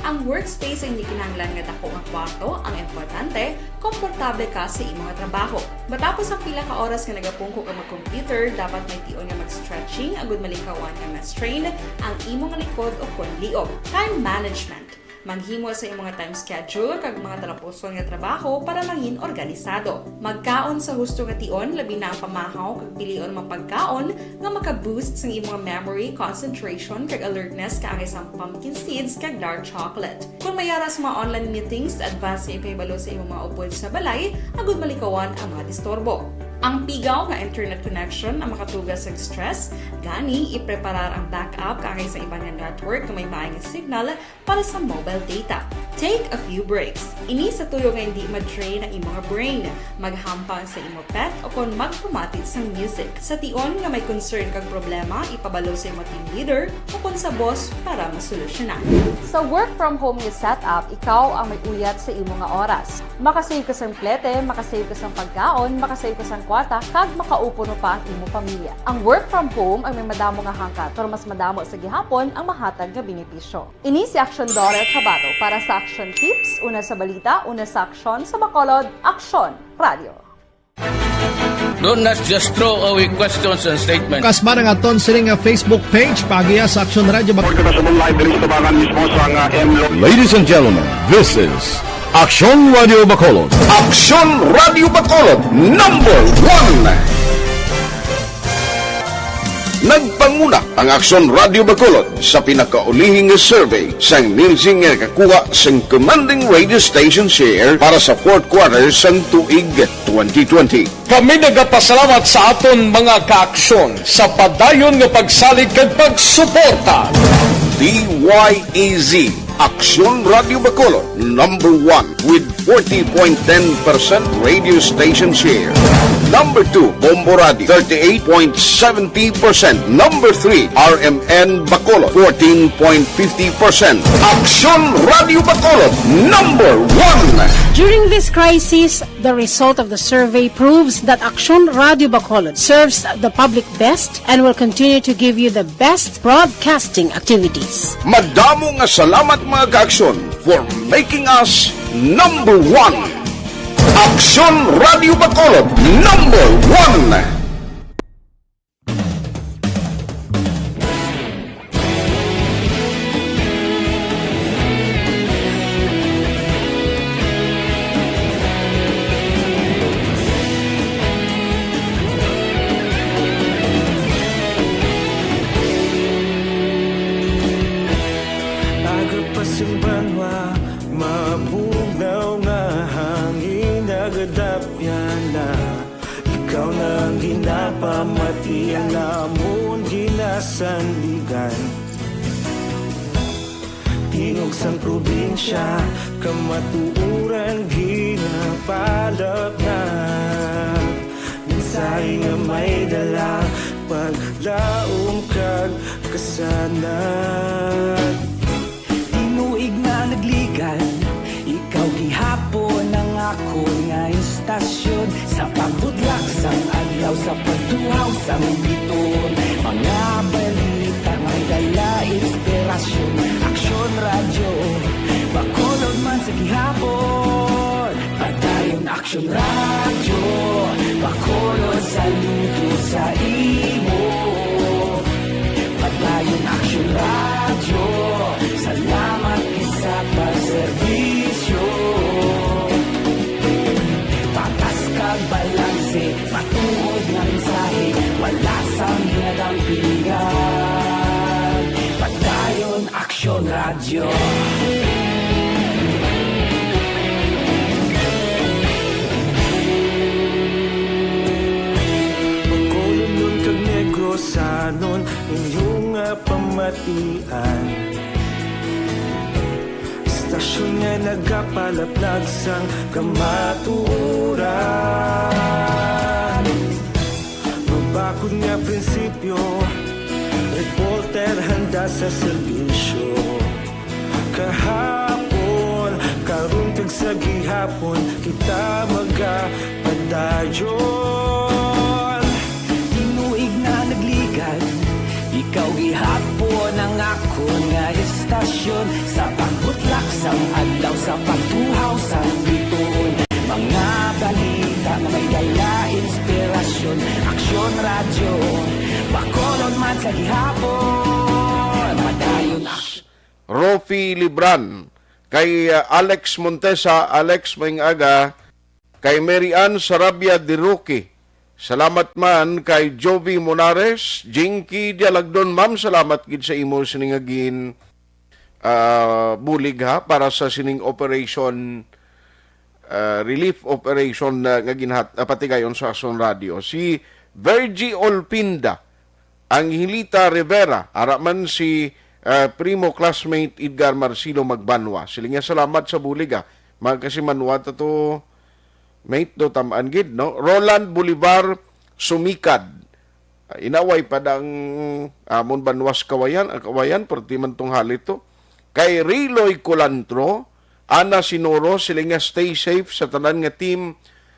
Ang workspace ay hindi kinahanglan nga dako nga kwarto, ang importante, komportable ka sa imong trabaho. Matapos ang pila ka oras nga nagapungko ka mag-computer, dapat may tion nga mag-stretching agud malikawan nga ma-strain ang imong likod o kon liog. Time management. Maghimo sa imong time schedule kag mga talapuson nga trabaho para mangin organisado. Magkaon sa husto nga tion, labi na ang pamahaw kag pilion nga pagkaon nga maka-boost sang imong memory, concentration, kag alertness kaangay sang pumpkin seeds kag dark chocolate. Kon may yara sa mga online meetings, advance nga ipahibalo sa imong mga upod sa balay agud malikawan ang mga disturbo. Ang pigaw nga internet connection ang makatuga sa stress, gani ipreparar ang backup kaangay sa iban nga network nga may maay nga signal para sa mobile data. Take a few breaks. Ini sa tuyo nga hindi ma-drain ang imong brain. Maghampang sa imo pet o kon magpamati sang music. Sa tion nga may concern kag problema, ipabalo sa imo team leader o kon sa boss para masolusyonan. Sa work from home nga setup, ikaw ang may uyat sa imo nga oras. Makasave ka sang plete, makasave ka sang pagkaon, makasave ka sang bata kag makaupo no pa ang imo pamilya. Ang work from home ang may madamo nga hangkat, pero mas madamo sa gihapon ang mahatag nga benepisyo. Ini si Action Daughter Tabato para sa Action Tips, una sa balita, una sa aksyon, sa Bacolod, Aksyon Radio. Do not just throw away questions and statements. Kasma nga aton sini nga Facebook page, pagiya sa Action Radio Bacolod. Kita sa live diri sa tabangan mismo sa nga M Lo. Ladies and gentlemen, this is Aksyon Radio Bacolod. Aksyon Radio Bacolod, number one. Nagpanguna ang Aksyon Radio Bacolod sa pinakaulihi nga survey sang Nielsen nga nakakuha sang commanding radio station share para sa fourth quarter sang tuig twenty twenty. Kami nagapasalamat sa aton mga kaaksyon sa padayon nga pagsalig kag pagsuporta. D Y E Z, Aksyon Radio Bacolod, number one with forty point ten percent radio station share. Number two, Bombo Radio, thirty-eight point seventy percent. Number three, R M N Bacolod, fourteen point fifty percent. Aksyon Radio Bacolod, number one. During this crisis, the result of the survey proves that Aksyon Radio Bacolod serves the public best and will continue to give you the best broadcasting activities. Madamo nga salamat, mga kaaksyon, for making us number one. Aksyon Radio Bacolod, number one. Aga pa sing banwa, mabugnaw nga hangin, nagadapyan na. Ikaw na ang ginapamati, ang amon ginasandigan. Tingog sang probinsya, kamatuoran ginapalapnag. Mensahe nga may dala, paglaom kag kasanag. Tinuig na nagligad, ikaw gihapon ang akon nga istasyon. Sa pagbudlak sang adlaw, sa pagtuhaw sang biton, mga balita may dala inspirasyon. Aksyon Radyo Bacolod man sa gihapon. Padayon Aksyon Radyo Bacolod, saludo sa imo. Padayon Aksyon Radyo, salamat gid sa pagserbisyo. Patas kag balanse, matuod nga mensahe, wala sang ginadampingan. Padayon Aksyon Radyo. Bacolodnon kag Negrosanon, inyo nga pamatian. Istasyon nga nagapalaplag sang kamatuoran. Mabakod nga prinsipyo, reporter handa sa serbisyo. Kahapon, karon kag sa gihapon, kita magapadayon. Tinuig na nagligad, ikaw gihapon ang akon nga istasyon. Sa pagbutlak sang adlaw, sa pagtuhaw sang bituon, mga balita nga may dala inspirasyon. Aksyon Radyo Bacolod man sa gihapon, padayon Aksyon. Rofi Libran, kay, uh, Alex Montesa. Alex, maayong aga. Kay Mary Ann Sarabia de Roque, salamat man. Kay Jovi Monares, Jinky Dialagdon, ma'am, salamat gid sa imo sining nga gin, ah, bulig, ha, para sa sining operation, ah, relief operation na nga ginhat-, ah, patigayon sa Aksyon Radio. Si Virgie Olpinda, Angelita Rivera, ara man si, ah, Primo Classmate Edgar Marcelo Magbanwa. Sila nga salamat sa bulig, ah. Mga kasimanwa ta to, mate, do, tamaan gid, no? Roland Bolivar Sumikad. Ah, inaway pa dang amon banwas kawayan, ah, kawayan, perti man tong halit to. Kay Riloy Culantro, Ana Sinoro, sila nga stay safe sa tanan nga team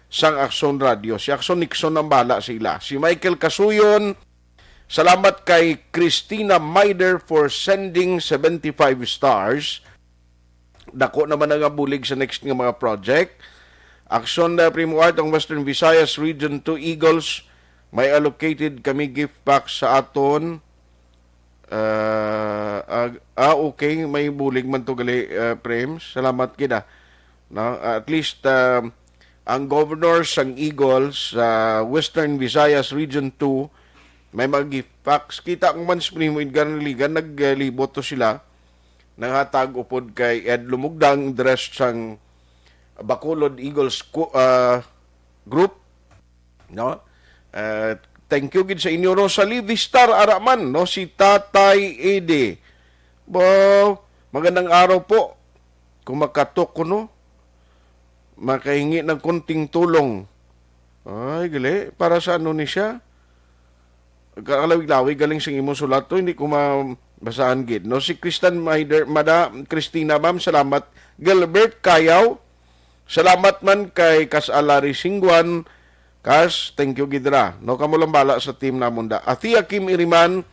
sang Aksyon Radio. Si Aksyon Nixon ang bala sila. Si Michael Kasuyon, salamat kay Christina Maider for sending seventy-five stars. Dako naman na nga bulig sa next nga mga project. Aksyon na Primo Art ang Western Visayas Region two Eagles. May allocated kami gift pack sa aton. Ah, ah, ah, okay, may bulig man to gali, ah, Prems. Salamat gid, ah. No? At least, ah, ang governor sang Eagles sa Western Visayas Region two, may mga gift packs. Kita ko man si Primo Edgar Naligan, naglibot to sila. Nanghatag upod kay Ed Lumugdang, dress sang Bacolod Eagles ku-, ah, group. No? Ah, thank you gid sa inyo. Rosalie Vistar, ara man, no? Si Tatay Eddie. Bo, magandang araw po. Kung makatok ko, no? Makahingi ng konting tulong. Ay, gali. Para sa ano ni siya? Kalawig-lawig galing sing imo sulat to, hindi ko mabasahan gid. No, si Kristan Maider, Mada, Christina, ma'am, salamat. Gilbert Kayaw, salamat man kay Kas Alari Singwan. Kas, thank you gid ra. No, kamo lang bala sa team namon da. Athea Kim Iriman,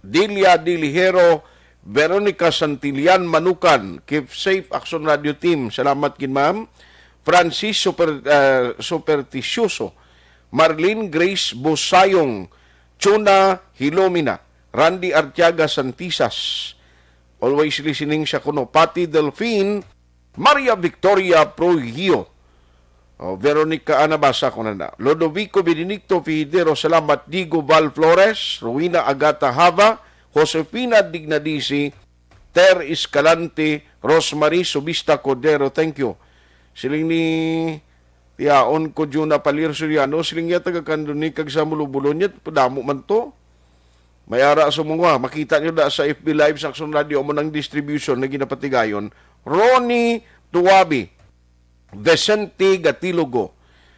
Delia Dilihero, Veronica Santillan Manukan, keep safe, Action Radio Team. Salamat gid, ma'am. Francis Super, ah, Supertisyuso, Marlene Grace Busayong, Chuna Hilomina, Randy Artiaga Santisas. Always listening siya kuno. Pati Delfin, Maria Victoria Prohio. O, Veronica, ah, nabasa ko na na. Lodovico Benedicto Fidero, salamat. Diego Val Flores, Rowena Agata Hava, Josefina Dignadisi, Ter Escalante, Rosemary Subista Cordero, thank you. Siling ni Tiaon ko, Juna Palir Soriano, siling niya taga Candoni kag sa Mulubulo niya, padamo man to. May ara sa mga, makita nyo na sa F B Live, sa Action Radio, amo nang distribution na ginapatigayon. Ronnie Tuabi, Vicente Gatilogo,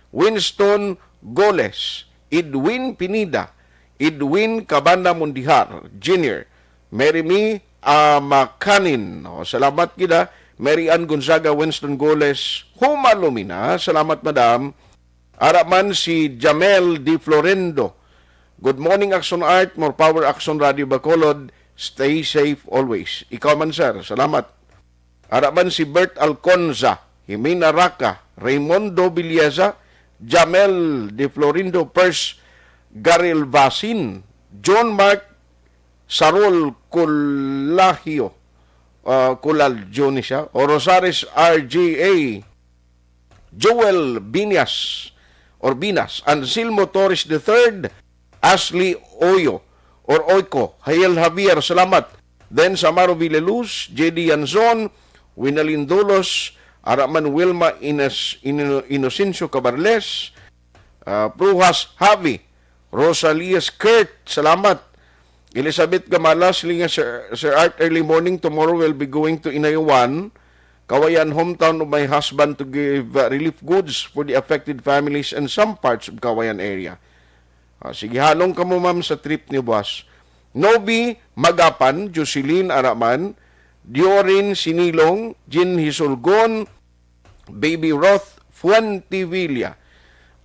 Winston Goles, Edwin Pinida, Edwin Cabana Mundihar Junior, Mary Mi Amakanin. O, salamat gid, ah. Mary Ann Gonzaga, Winston Goles, Huma Lumina. Salamat, madam. Ara man si Jamel Di Florendo. Good morning, Action Art. More power, Action Radio Bacolod. Stay safe always. Ikaw man, sir. Salamat. Ara man si Bert Alconza, Jimena Raca, Raymundo Villeza, Jamel De Florindo, Pers Garil Vasin, John Mark Sarol Colagio, ah, Colalgio ni siya, o Rosares R J A, Joel Binas, or Binas, Anselmo Torres the third, Ashley Oyo, or Oyko, Hayel Javier, salamat. Then sa Amaro Villaluz, J D Yanzon, Winalin Dulos, ara man Wilma Ines-, Ino-, Inocencio Cabarles, ah, Brujas Javi, Rosalia Skirt, salamat. Elizabeth Gamala, siling nga, Sir, Sir Art, early morning tomorrow we'll be going to Inayuan, Kawayan, hometown of my husband, to give, uh, relief goods for the affected families in some parts of Kawayan area. Ah, sige, halong kamo, ma'am, sa trip ni boss. Novi Magapan, Jocelyn Araman, Diorin Sinilong, Jean Hisulgon, Baby Roth Fuentivilla,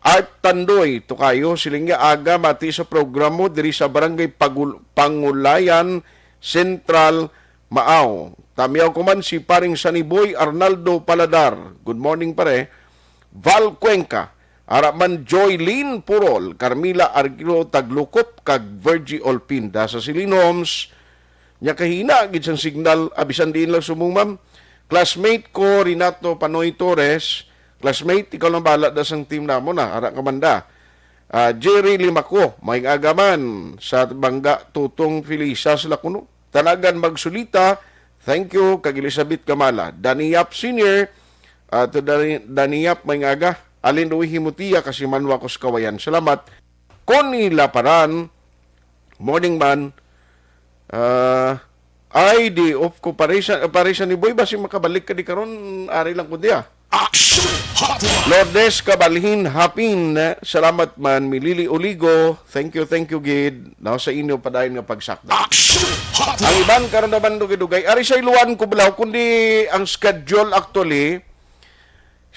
Art Tandoy, Tokayo, siling niya, aga mati sa programo diri sa Barangay Pagul-, Pangulayan Central, Maaw. Tamiaw ko man si paring Saniboy Arnaldo Paladar. Good morning, pare. Val Cuenca, ara man Joy Lynn Purol, Carmila Argiro Taglukop, kag Virgie Olpinda sa Silin Homes. Nya kahina gid sang signal, abisan diin lang subong, ma'am. Classmate ko, Renato Panoy Torres. Classmate, ikaw lang bala da sang team namon, ah. Ara ka man da. Ah, Jerry Limaco, may agaman sa Bangga, Tutong Felisa sila kuno. Tanagan Magsulita, thank you, kag Elizabeth Kamala. Danny Yap Senior, ah, to Danny, Danny Yap, may aga. Alin Uy Himutia, kasi manwa ko sa Kawayan. Salamat. Connie Laparan, morning man. Ah, ay, di off ko. Pare sa, pare sa ni Boy, basi makabalik ka di karon, ari lang ko diya. Action Hotline. Lourdes Kabalhin Hapin, salamat man. Milili Oligo, thank you, thank you, gid. Now, sa inyo padayon nga pagsakda. Action Hotline. Ang iban karon naman dugay-dugay. Ari sa Iluan, Cubao, kundi ang schedule actually,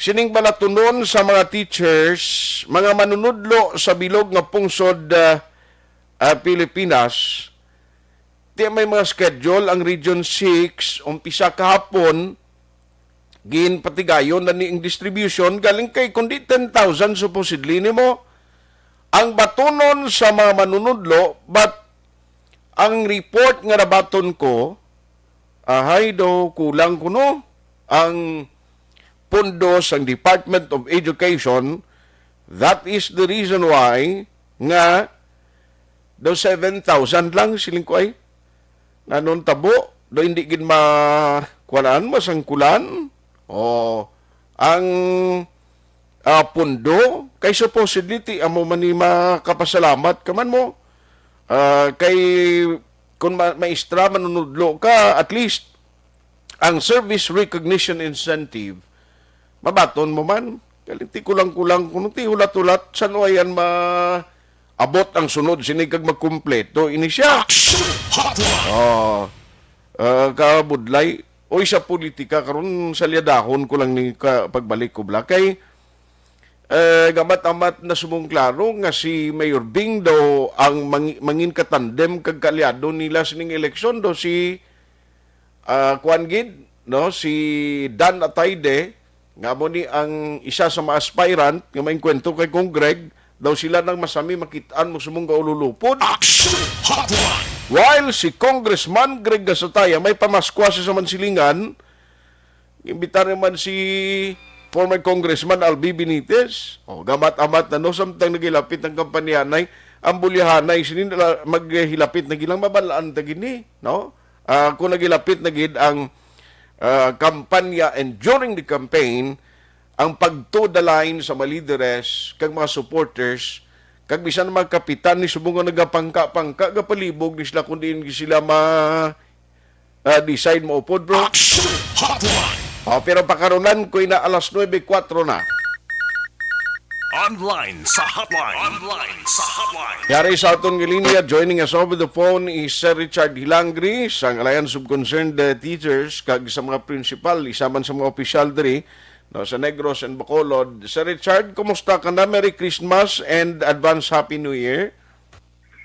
Sining balatunon sa mga teachers, mga manunudlo sa bilog nga pungsod, ah, ah, Pilipinas, ti may mga schedule ang Region six, umpisa kahapon, ginpatigayon na ni ang distribution, galing kay kundi ten thousand supposedly nimo ang batunon sa mga manunudlo, but ang report nga nabaton ko, ahay daw kulang kuno ang pondo sang Department of Education. That is the reason why nga daw seven thousand lang, siling ko ay. Nanon tabo, daw hindi gid ma-, kuwanan, masangkulan. O, ang, ah, pundo, kay supposedly ti amo man ni makapasalamat ka man mo. Ah, kay kun ma-, maestra, manunudlo ka, at least ang service recognition incentive, mabaton mo man. Kay ti kulang-kulang kuno ti hulat-hulat, san-o ayan maabot ang sunod sini kag magkumpleto ini siya. Action Hotline! Oh, ah, kabudlay. Oy, sa politika karon, salyadahon ko lang ni ka, pagbalik ko bala kay, eh, gamat-amat na sumong klaro nga si Mayor Bing daw ang mangi-, mangin katandem kag kaalyado nila sining eleksyon daw si, ah, kuan gid, no, si Dan Atayde, nga amo ni ang isa sa mga aspirant nga maengkwentro kay Cong Greg, daw sila nang masami makit-an mo sumong gaululupod. Action Hotline! While si Congressman Greg Gasataya may pamaskwa sa saman silingan, imbitar naman si former Congressman Albi Benitez. O, gamat-amat na, no, samtang naghilapit ang kampanya nay, ang bulyahanay, sinin, maghilapit na gilang mabalaan ta gini, no? Ah, kung naghilapit na gid ang, ah, kampanya and during the campaign, ang pag-toe the line sa mga lideres kag mga supporters, kag bisan mga kapitan ni subong nga nagapangka-pangka, gapalibog ni sila kung diin sila ma-, ah, decide mo upod, bro. Action Hotline! Oh, pero pakarunan ko na alas nuebe kuwatro na. Online sa hotline. Online sa hotline. Yari sa aton nga linya, joining us over the phone is Sir Richard Hilangri sang Alliance of Concerned, uh, Teachers kag sa mga principal, isa man sa mga opisyal diri, no, sa Negros and Bacolod. Sir Richard, kumusta ka na? Merry Christmas and advance Happy New Year.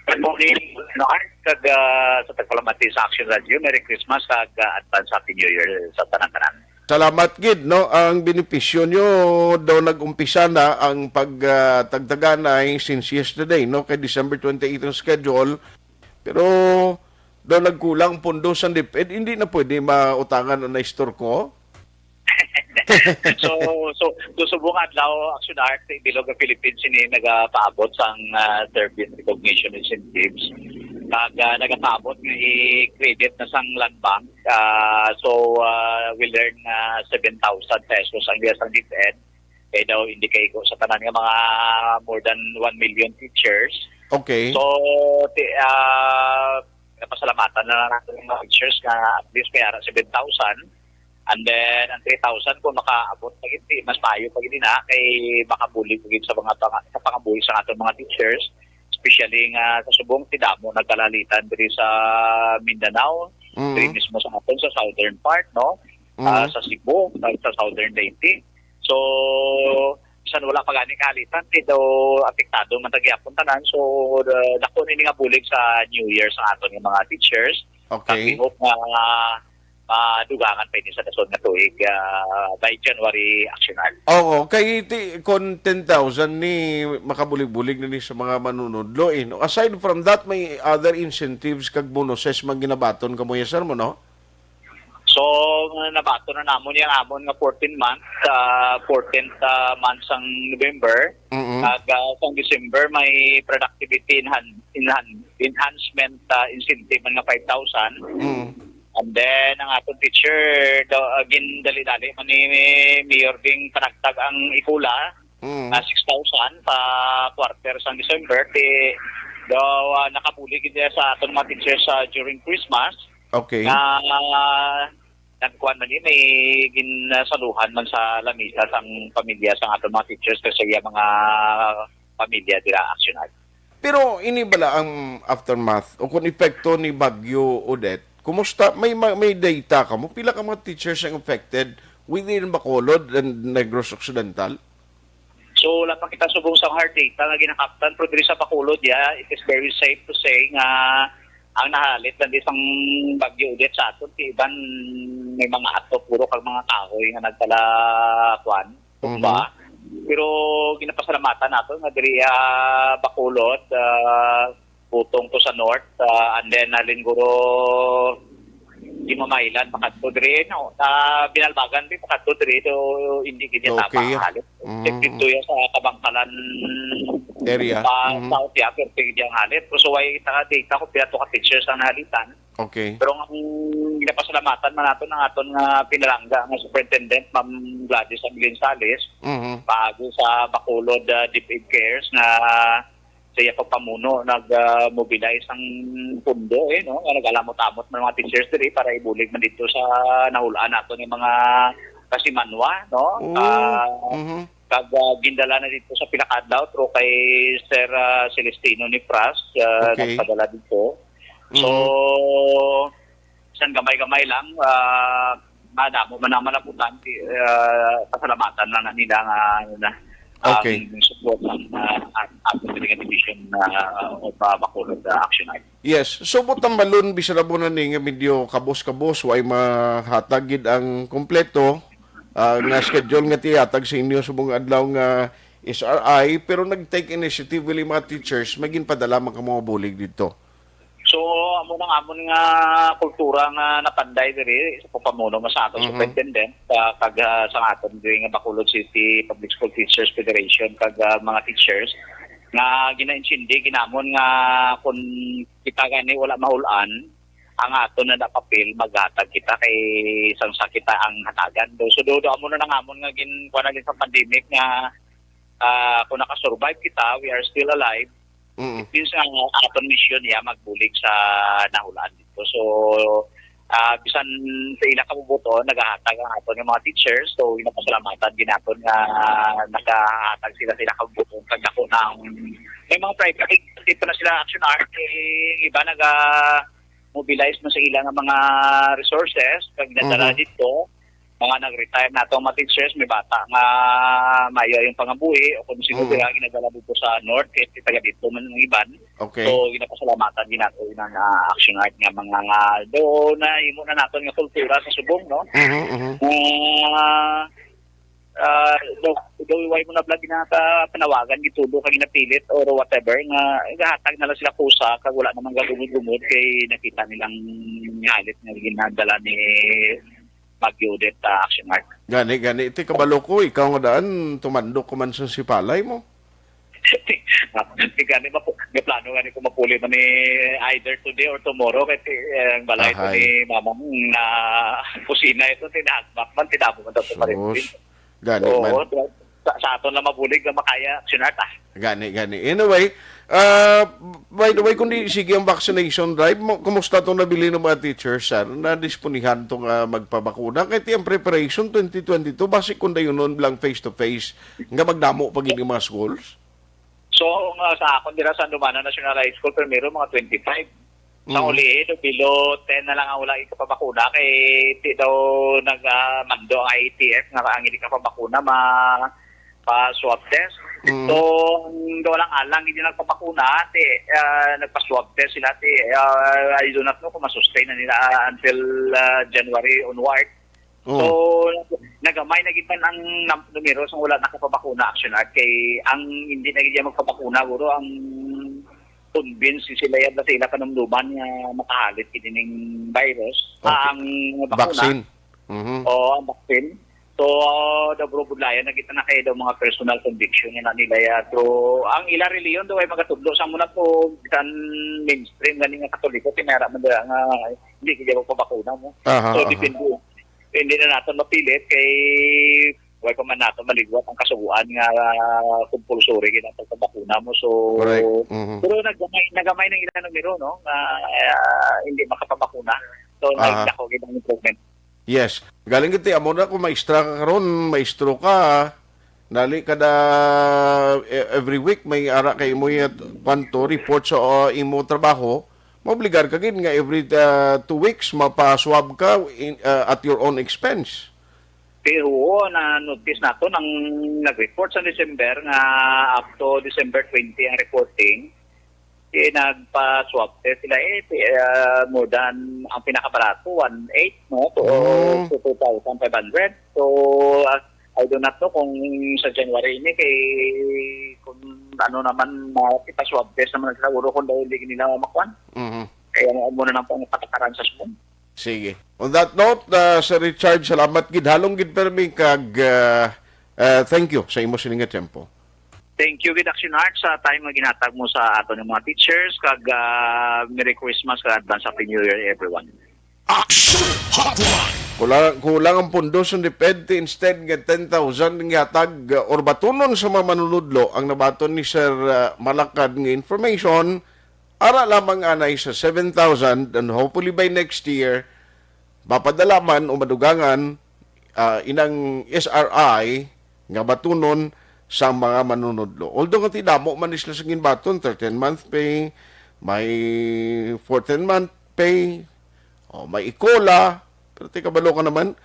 Good morning, Lord, kag, ah, sa tagpalamati sa Action Radio. Merry Christmas kag, ah, advance Happy New Year sa tanan-tanan. Salamat gid, no. Ang benepisyo nyo daw nag-umpisa na ang pag, ah, tagtaganay since yesterday, no, kay December twenty-eight ang schedule. Pero daw nagkulang pondo sa DepEd, hindi na pwede mautangan ang naistor ko. So, so, so, subong adlaw, Action Art, bilog ang Philippines ini nagapaabot sang, ah, service recognition incentives. Kag, ah, nagapaabot nga i-credit na sang Land Bank. Ah, so, ah, we learn nga seven thousand pesos ang iya sang DepEd. Kay daw, hindi kay ko sa tanan nga mga more than one million teachers. Okay. So, ti-, ah, napasalamatan na lang natin yung mga teachers nga at least may ara seven thousand. And then, ang three thousand, kung makaabot na gid, di mas maayo pa gid na, kay makabulig pa gid sa mga panga-, sa pangabuhi sa aton mga teachers, especially nga sa subong ti damo nagkalalitan diri sa Mindanao, Mm. diri mismo sa aton sa southern part, no? Mm. Ah, sa Cebu, sa, sa southern Leyte. So, bisan wala pa gani kalitan, di daw apektado man ta gyapon tanan. So, uh, dako ni nga bulig sa New Year sa aton nga mga teachers. Okay. Kag we hope nga madugangan pa ini sa dason nga tuig, ah, by January, Action Art. Oo, kay ti-, kon ten thousand ni makabulig-bulig na ni sa mga manunudlo, eh, no? Aside from that, may other incentives kag bonuses man ginabaton kamo, yes, sir, mo, no? So, nabaton na namon yung amon nga fourteen month, ah, fourteenth, ah, month sang November. Mm-mm. Kag, ah, sang December, may productivity enhan-, enhan-, enhancement, ah, incentive man nga five thousand. Mm. And then, ang aton teacher, do, ah, gindali-dali man ni Mayor Bing panagtag ang ikula, Mm. ah, six thousand sa quarter sang December. Ti, do, ah, nakabulig gid sa aton mga teachers, ah, during Christmas. Okay. Nga, ah, nagkuan man ni, may ginsaluhan man sa lamisa sang pamilya sang aton mga teachers kag sa iya mga pamilya dira, Action Art. Pero ini bala ang aftermath o kung epekto ni Bagyo Odette? Kumusta? May ma-, may data kamo? Pila ka mga teachers ang affected? within Bacolod and Negros Occidental? So, wala pa kita subong sa hard data nga ginakaptan, pero diri sa Bacolod, yeah, it is very safe to say nga ang nahalit lang di sang Bagyo Odette sa aton, kay iban may mga atop, puro kag mga kahoy nga nagpala, kuan, tumba. Mhm. Pero ginapasalamatan nato nga diri, ah, Bacolod, ah, butong to sa north, ah, and then halin guro di mamaylan pakadto diri, no? Ah, Binalbagan di pakadto diri, so hindi gid Okay. Tama ang halit. Mm. Depende ya sa Kabangkalan Area. Pa Mm. south ya, pero hindi ang halit. Pero so, why ta data ko pila to ka teachers ang nahalitan. Okay. Pero ang ginapasalamatan man nato ng aton nga pinalangga nga Superintendent, Ma'am Gladys Angeline Sales, Mhm. paagi sa Bacolod, ah, DepEd Cares nga sa iya pagpamuno, nag, ah, mobilize ang pundo, eh, no? Nga nag-alamot-amot man mga teachers diri para ibulig man dito sa nahulaan nato ng mga kasimanwa, no? Oo. Ah, Mhm. kag, ah, gindala na dito sa pila ka adlaw through kay Sir, ah, Celestino ni Pras, ah, Okay. nagpadala dito. So, Mhm. isang gamay-gamay lang, ah, madamo man ang malaputan, ti-, ah, pasalamatan lang na nila nga, ano na, Okay. ang support ng, ah, at, at ng division, ah, of, ah, Bacolod, ah, Action Act. Yes. So, buot hambalon, bisan amo na ni nga medyo kabos-kabos, way mahatag gid ang kompleto, ah, nga schedule nga tihatag sa inyo sa mga adlaw nga S R I, pero nag-take initiative, wili mga teachers, may ginpadala man ka mga bulig dito. So, amo nang amon nga kultura nga napanday diri sa pagpamuno nga sa aton Mhm. superintendent, ah, kag, ah, sa aton diri nga Bacolod City Public School Teachers Federation kag, ah, mga teachers nga ginaintindi ginamon nga kung kita gani wala mahulan ang aton na papel, maghatag kita kay sang sa kita ang hatagan. So, so, do, do, amo na nang amon nga gin-, kuha na din sa pandemic nga, ah, kung nakasurvive kita, we are still alive, Mm. It means nga ang aton misyon niya magbulig sa nahulaan dito. So, ah, bisan sa ila kabubuton, nagahatag ang aton nga mga teachers. So, ginapasalamatan gid naton nga nagahatag sila sa ila kabubuton. Kag dako na ang, may mga private, hindi pa na sila Action Art. Eh, iba naga-mobilize na sa ila nga mga resources, kag nadala Mhm. dito. Mga nag-retire na atong mga teachers, may bata nga maayo yung pangabuhi, o kung sino Mm. sila, ginadala dito sa North, kaya taga dito man ang iban. Okay. So, ginapasalamatan din nato yun ang, ah, Action Art nga mga nga, do na imo na naton nga kultura sa subong, no? Mhm, mhm. Ah, ah, do, do, why mo na vlog na ka panawagan, gitulo ka ginapilit or whatever, nga gahatag na lang sila kusa, kag wala namang gagumod-gumod, kay nakita nilang halit nga ginadala ni Baguio that, ah, Action Art. Gani, gani. Ti kabalo ko, ikaw nga daan, tumandok ko man sa sipalay mo. Ti gani, mapu-, may plano gani ko mapuli man ni either today or tomorrow, kay ti, eh, ang balay ko Ahay. ni mama mo na kusina ito, tinahagmak man, tinabo man daw sa Sus. parintin. Gani Oo, man. Sa, sa aton lang mabulig nga makaya, Action Art, ah. Gani, gani. Anyway, ah, by the way, kung di sige ang vaccination drive, mo, kumusta tong nabilin ng mga teachers, sir? Nadisponihan to nga magpabakuna? Kay ti ang preparation twenty twenty-two, basi kung dayon nun lang face-to-face, nga magdamo pa gid ang mga schools? So, nga sa akon dira sa Andumanan National High School, primero mga twenty-five. Sa Mm. uli, do below ten na lang ang wala ikapabakuna kay ti daw nag, ah, mando ang I A T F nga ang hindi kapabakuna ma-, pa swab test. Mm. So, ang daw lang alang hindi nagpabakuna, ti, ah, nagpa-swab test sila, ti, ah, I do not know kung masustain na nila, ah, until, ah, January onward. Oo. So, nagamay na gid man ang nam-, numero sa wala nakapabakuna, Action Art, kay ang hindi na gid magpabakuna, guro, ang convince sila yan sa ila panumduman nga makahalit gid ning virus. Okay. Ah, ang bakuna. Vaccine. Mhm. Oo, ang vaccine. So, daw budlayan na kita na kay daw mga personal conviction na nila ya. So, ang ila reliyon daw ay magatudlo sa muna po, bisan mainstream gani nga Katoliko, kinara man dira nga hindi kaya magpabakuna mo. Aha, So, aha. depende. Hindi na naton mapilit kay wala pa man naton maligwat ang kasubuan nga compulsory gid ang pagpabakuna mo. So, Correct. Mhm. pero nagamay, nagamay ng ilang numero, no? Nga, ah, hindi makapabakuna. So, Aha. nagdako gid ang improvement. Yes. Galing gid ti, amo na kung maestra ka karon, maestro ka, nali kada, e-, every week may ara kay imo yat-, kwanto, report sa, uh, imo trabaho, maobligar ka gid nga every, uh, two weeks mapa-swab ka in, uh, at your own expense. Pero na-notice nato nang nag-report sa December nga up to December twenty ang reporting, eh, nagpa-swab test sila, eh, ah, more than ang pinakabarato, one eight, no? To, Mm. to two thousand five hundred. So, ah, I do not know kung sa January ini kay kung ano naman, ah, ipa-swab test naman siguro kung dahil di nila makuan. Mhm. Kaya mo na lang pang patakaran sa Sumon. Sige. On that note, uh, Sir Richard, salamat gid. Halong gid permi kag, uh, uh, thank you sa imo sini nga tempo. Thank you gid, Action Art, sa time nga ginhatag mo sa aton nga mga teachers, kag, uh, Merry Christmas kag advance Happy New Year, everyone. Action Hotline. Kulang, kulang ang pondo sa DepEd, instead nga ten thousand ang gihatag, uh, or batunon sa mga manunudlo ang nabaton ni Sir, uh, Malakad nga information. Ara lamang anay sa seven thousand, and hopefully by next year, mapadala man o madugangan, ah, inang S R I nga batunon sa mga manunudlo. Although nga ti damo man ni sila sa ginbaton, thirteen month pay, may fourteen month pay, o may ikola, pero ti kabalo ka naman,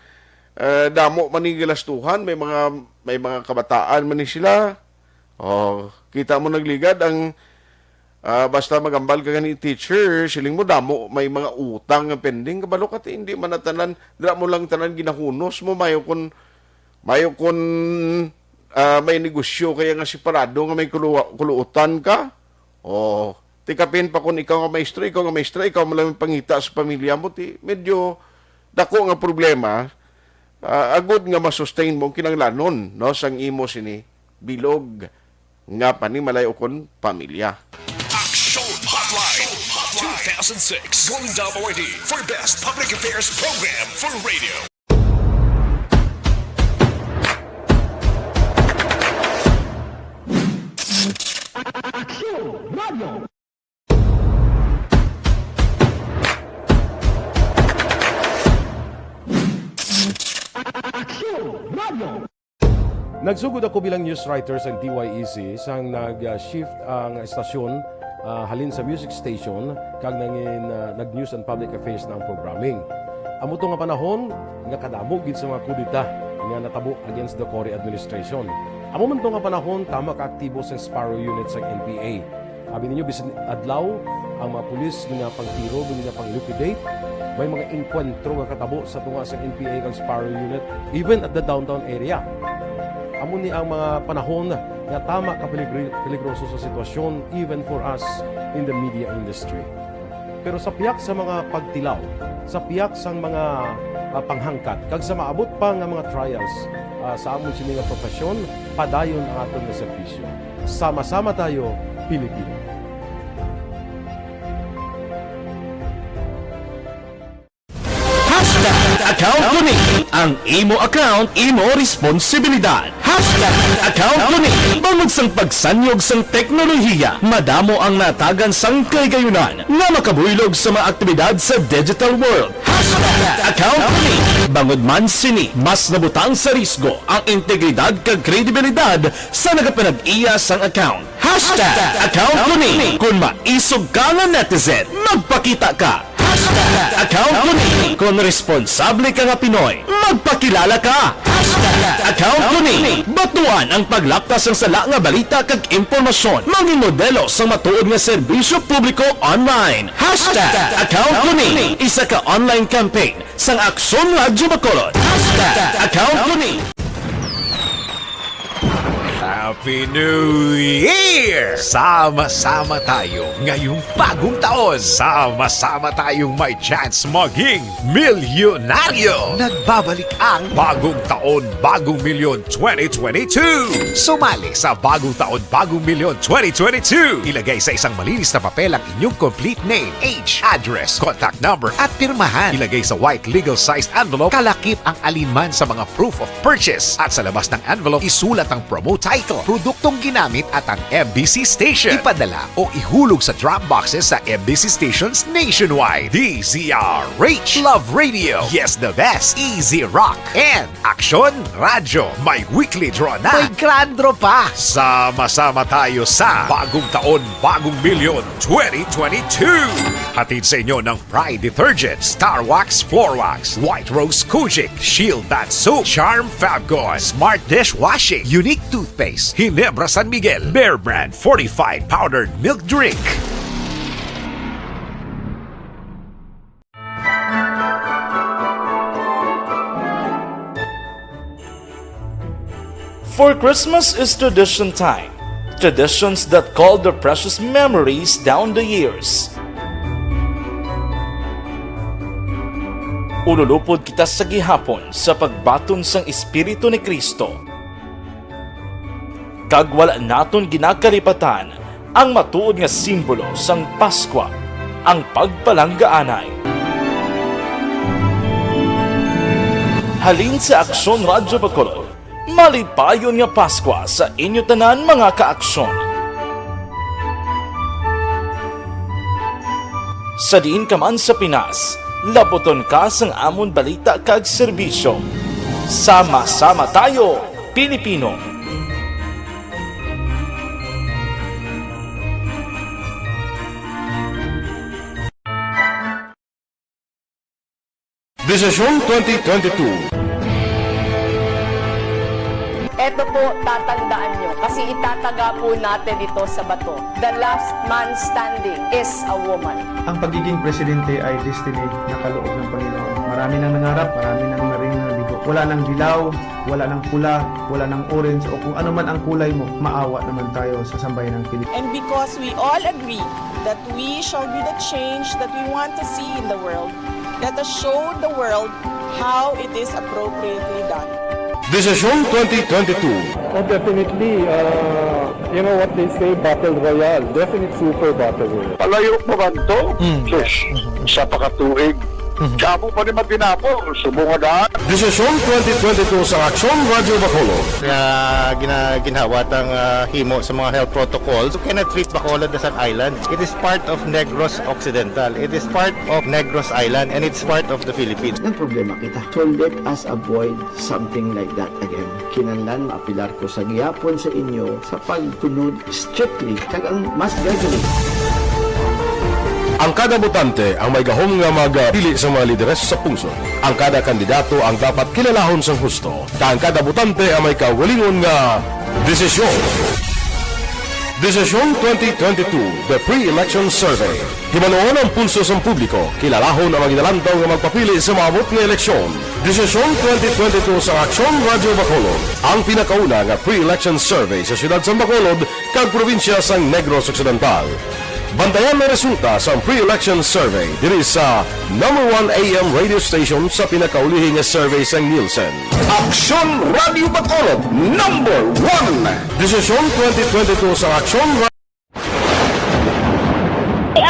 eh, damo man ni galastuhan, may mga, may mga kabataan man ni sila. O, kita mo nagligad ang, ah, basta magambal ka gani teacher, siling mo damo, may mga utang nga pending, kabalo ka ti, hindi man na tanan, dira mo lang tanan ginahunos mo, mayo kun, mayo kun, ah, may negosyo kaya nga separado nga may kuluwa-, kuluotan ka. O, ti kapin pa kun ikaw nga maestro, ikaw nga maestra, ikaw mo lang pangita sa pamilya mo, ti medyo dako nga problema, ah, agud nga ma-sustain mo ang kinahanglanon, no, sang imo sini bilog nga panimalay ukon pamilya. Action Hotline two thousand six Golden Dome Awardee for Best Public Affairs Program for Radio. Action Radio. Action Radio. Nagsugod ako bilang news writer sa D Y E C sang nag-shift ang estasyon, ah, halin sa music station kag nangin, ah, nag-news and public affairs na ang programming. Amo to nga panahon nga kadamo gid sa mga kudeta nga natabo against the Cory administration. Amo man to nga panahon, tama ka aktibo sa Sparrow Unit sang N P A. Abi ninyo, bisan adlaw, ang mga pulis ginapangtiro, ginapang-liquidate. May mga engkwentro nga katabo sa tunga sa N P A kag Sparrow Unit, even at the downtown area. Amo ni ang mga panahon nga tama ka peligri-, peligroso sa sitwasyon, even for us in the media industry. Pero sa pihak sa mga pagtilaw, sa pihak sang mga, ah, panghangkat, kag sa maabot pa nga mga trials, ah, sa amon sini nga profesyon, padayon ang aton nga serbisyo. Sama-sama tayo, Pilipino. Hashtag account ko ni. Ang imo account, imo responsibilidad. Hashtag account ko ni. Bangod sang pagsanyog sang teknolohiya, madamo ang natagan sang kahigayunan nga makabuylog sa mga aktibidad sa digital world. Hashtag account ko ni. Bangod man sini, mas nabutang sa risgo ang integridad kag kredibilidad sa nagapanag-iya sang account. Hashtag account ko ni. Kung maisog ka nga netizen, magpakita ka. Hashtag account ko ni. Kung responsable ka nga Pinoy, magpakilala ka. Hashtag account ko ni. Batuan ang paglapkas sang sala nga balita kag impormasyon. Mangin modelo sang matuod nga serbisyo publiko online. Hashtag account ko ni. Isa ka online campaign sang Aksyon Radyo Bacolod. Hashtag account ko ni. Happy New Year! Sama-sama tayo ngayong bagong taon. Sama-sama tayong may chance maging milyonaryo. Nagbabalik ang Bagong Taon, Bagong Milyon twenty twenty-two. Sumali sa Bagong Taon, Bagong Milyon twenty twenty-two. Ilagay sa isang malinis na papel ang inyong complete name, age, address, contact number, at pirmahan. Ilagay sa white legal-sized envelope, kalakip ang alinman sa mga proof of purchase. At sa labas ng envelope, isulat ang promo title, produktong ginamit, at ang M B C station. Ipadala o ihulog sa drop boxes sa M B C stations nationwide. D Z R H, Love Radio, Yes the Best, Easy Rock, and Aksyon Radyo. May weekly draw na. May grand draw pa. Sama-sama tayo sa Bagong Taon, Bagong Milyon twenty twenty-two. Hatid sa inyo ng Pride Detergent, Star Wax Floor Wax, White Rose Kojic, Shield Bath Soap, Charm Fabcon, Smart Dishwashing, Unique Toothpaste, Ginebra San Miguel, Bear Brand Fortified Powdered Milk Drink. For Christmas is tradition time. Traditions that call their precious memories down the years. Ululupod kita sa gihapon sa pagbaton sang Espiritu ni Cristo. Kag wala naton ginakalipatan ang matuod nga simbolo sang Paskwa, ang pagpalanggaanay. Halin sa Aksyon Radyo Bacolod, malipayon nga Paskwa sa inyo tanan, mga ka-aksyon. Sa diin ka man sa Pinas, labuton ka sang amon balita kag serbisyo. Sama-sama tayo, Pilipino! Desisyon twenty twenty-two. Eto po, tatandaan nyo, kasi itataga po natin ito sa bato. The last man standing is a woman. Ang pagiging presidente ay destiny na kaloob ng Panginoon. Marami nang nangarap, marami nang naring nabigo. Wala nang dilaw, wala nang pula, wala nang orange, o kung ano man ang kulay mo, maawa naman tayo sa sambayan ng Pilipinas. And because we all agree that we shall be the change that we want to see in the world, let us show the world how it is appropriately done. Desisyon twenty twenty-two. Oh, definitely, uh, you know what they say, battle royale. Definite super battle royale. Palayo pa man to? Mm. Sus, isa pa ka tuig. Mhm. Damo pa ni matinapol, subong nga daan. Desisyon twenty twenty-two sa Aksyon Radyo Bacolod. Nga gina-, ginhawa tang, ah, himo sa mga health protocols. You cannot treat Bacolod as an island. It is part of Negros Occidental. It is part of Negros Island, and it's part of the Philippines. Ang problema kita. So let us avoid something like that again. Kinahanglan maapilar ko sa gihapon sa inyo sa pagsunod strictly kag ang mas gagawin. Ang kada botante ang may gahom nga magpili sa mga lideres sa pungsod. Ang kada kandidato ang dapat kilalahon sang husto, kag ang kada botante ang may kaugalingon nga desisyon. Desisyon twenty twenty-two, The Pre-Election Survey. Hibaluon ang pulso sang publiko, kilalahon ang mga ginalantaw nga magpapili sa maabot nga eleksyon. Desisyon twenty twenty-two sa Aksyon Radyo Bacolod, ang pinakauna nga pre-election survey sa siyudad sang Bacolod kag probinsya sang Negros Occidental. Bantayan ang resulta sang pre-election survey diri sa number one A M radio station sa pinakaulihi nga survey sang Nielsen. Aksyon Radyo Bacolod, number one. Desisyon twenty twenty-two sa Aksyon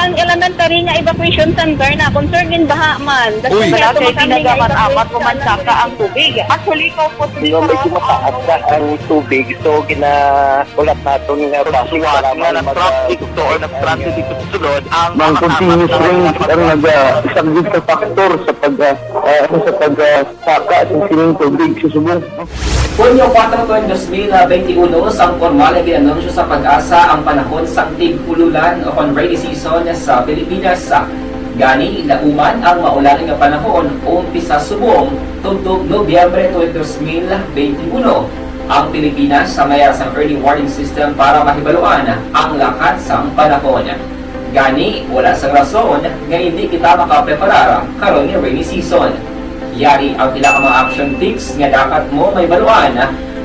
Ang elementary nga evacuation center na concern gin baha man. Uy. Malaki, tinaga man, apat o man saka ang tubig. Actually, ko po. Di ba, medyo mataas na ang tubig, so ginahulat naton nga bus nga nag-traffic to or nag-transit dito sa sulod, ang mga continuous rain ang nag-, ah, isang sa factor sa pag, ah, ah, sa pag, ah, saka sa sining tubig sa subong. Hunyo kuwatro, dos mil benti uno, sang pormal nga gin-anunsyo sa PAGASA ang panahon sang tig-ululan o kon rainy season sa Pilipinas. Gani, nahuman ang maulan nga panahon umpisa subong tubtob Nobyembre twenty, dos mil benti uno. Ang Pilipinas sa may ara sang early warning system para mahibaluan ang lakat sang panahon. Gani, wala sang rason nga indi kita makapreparar karon nga rainy season. Yari ang pila ka mga action tips nga dapat mo mahibaluan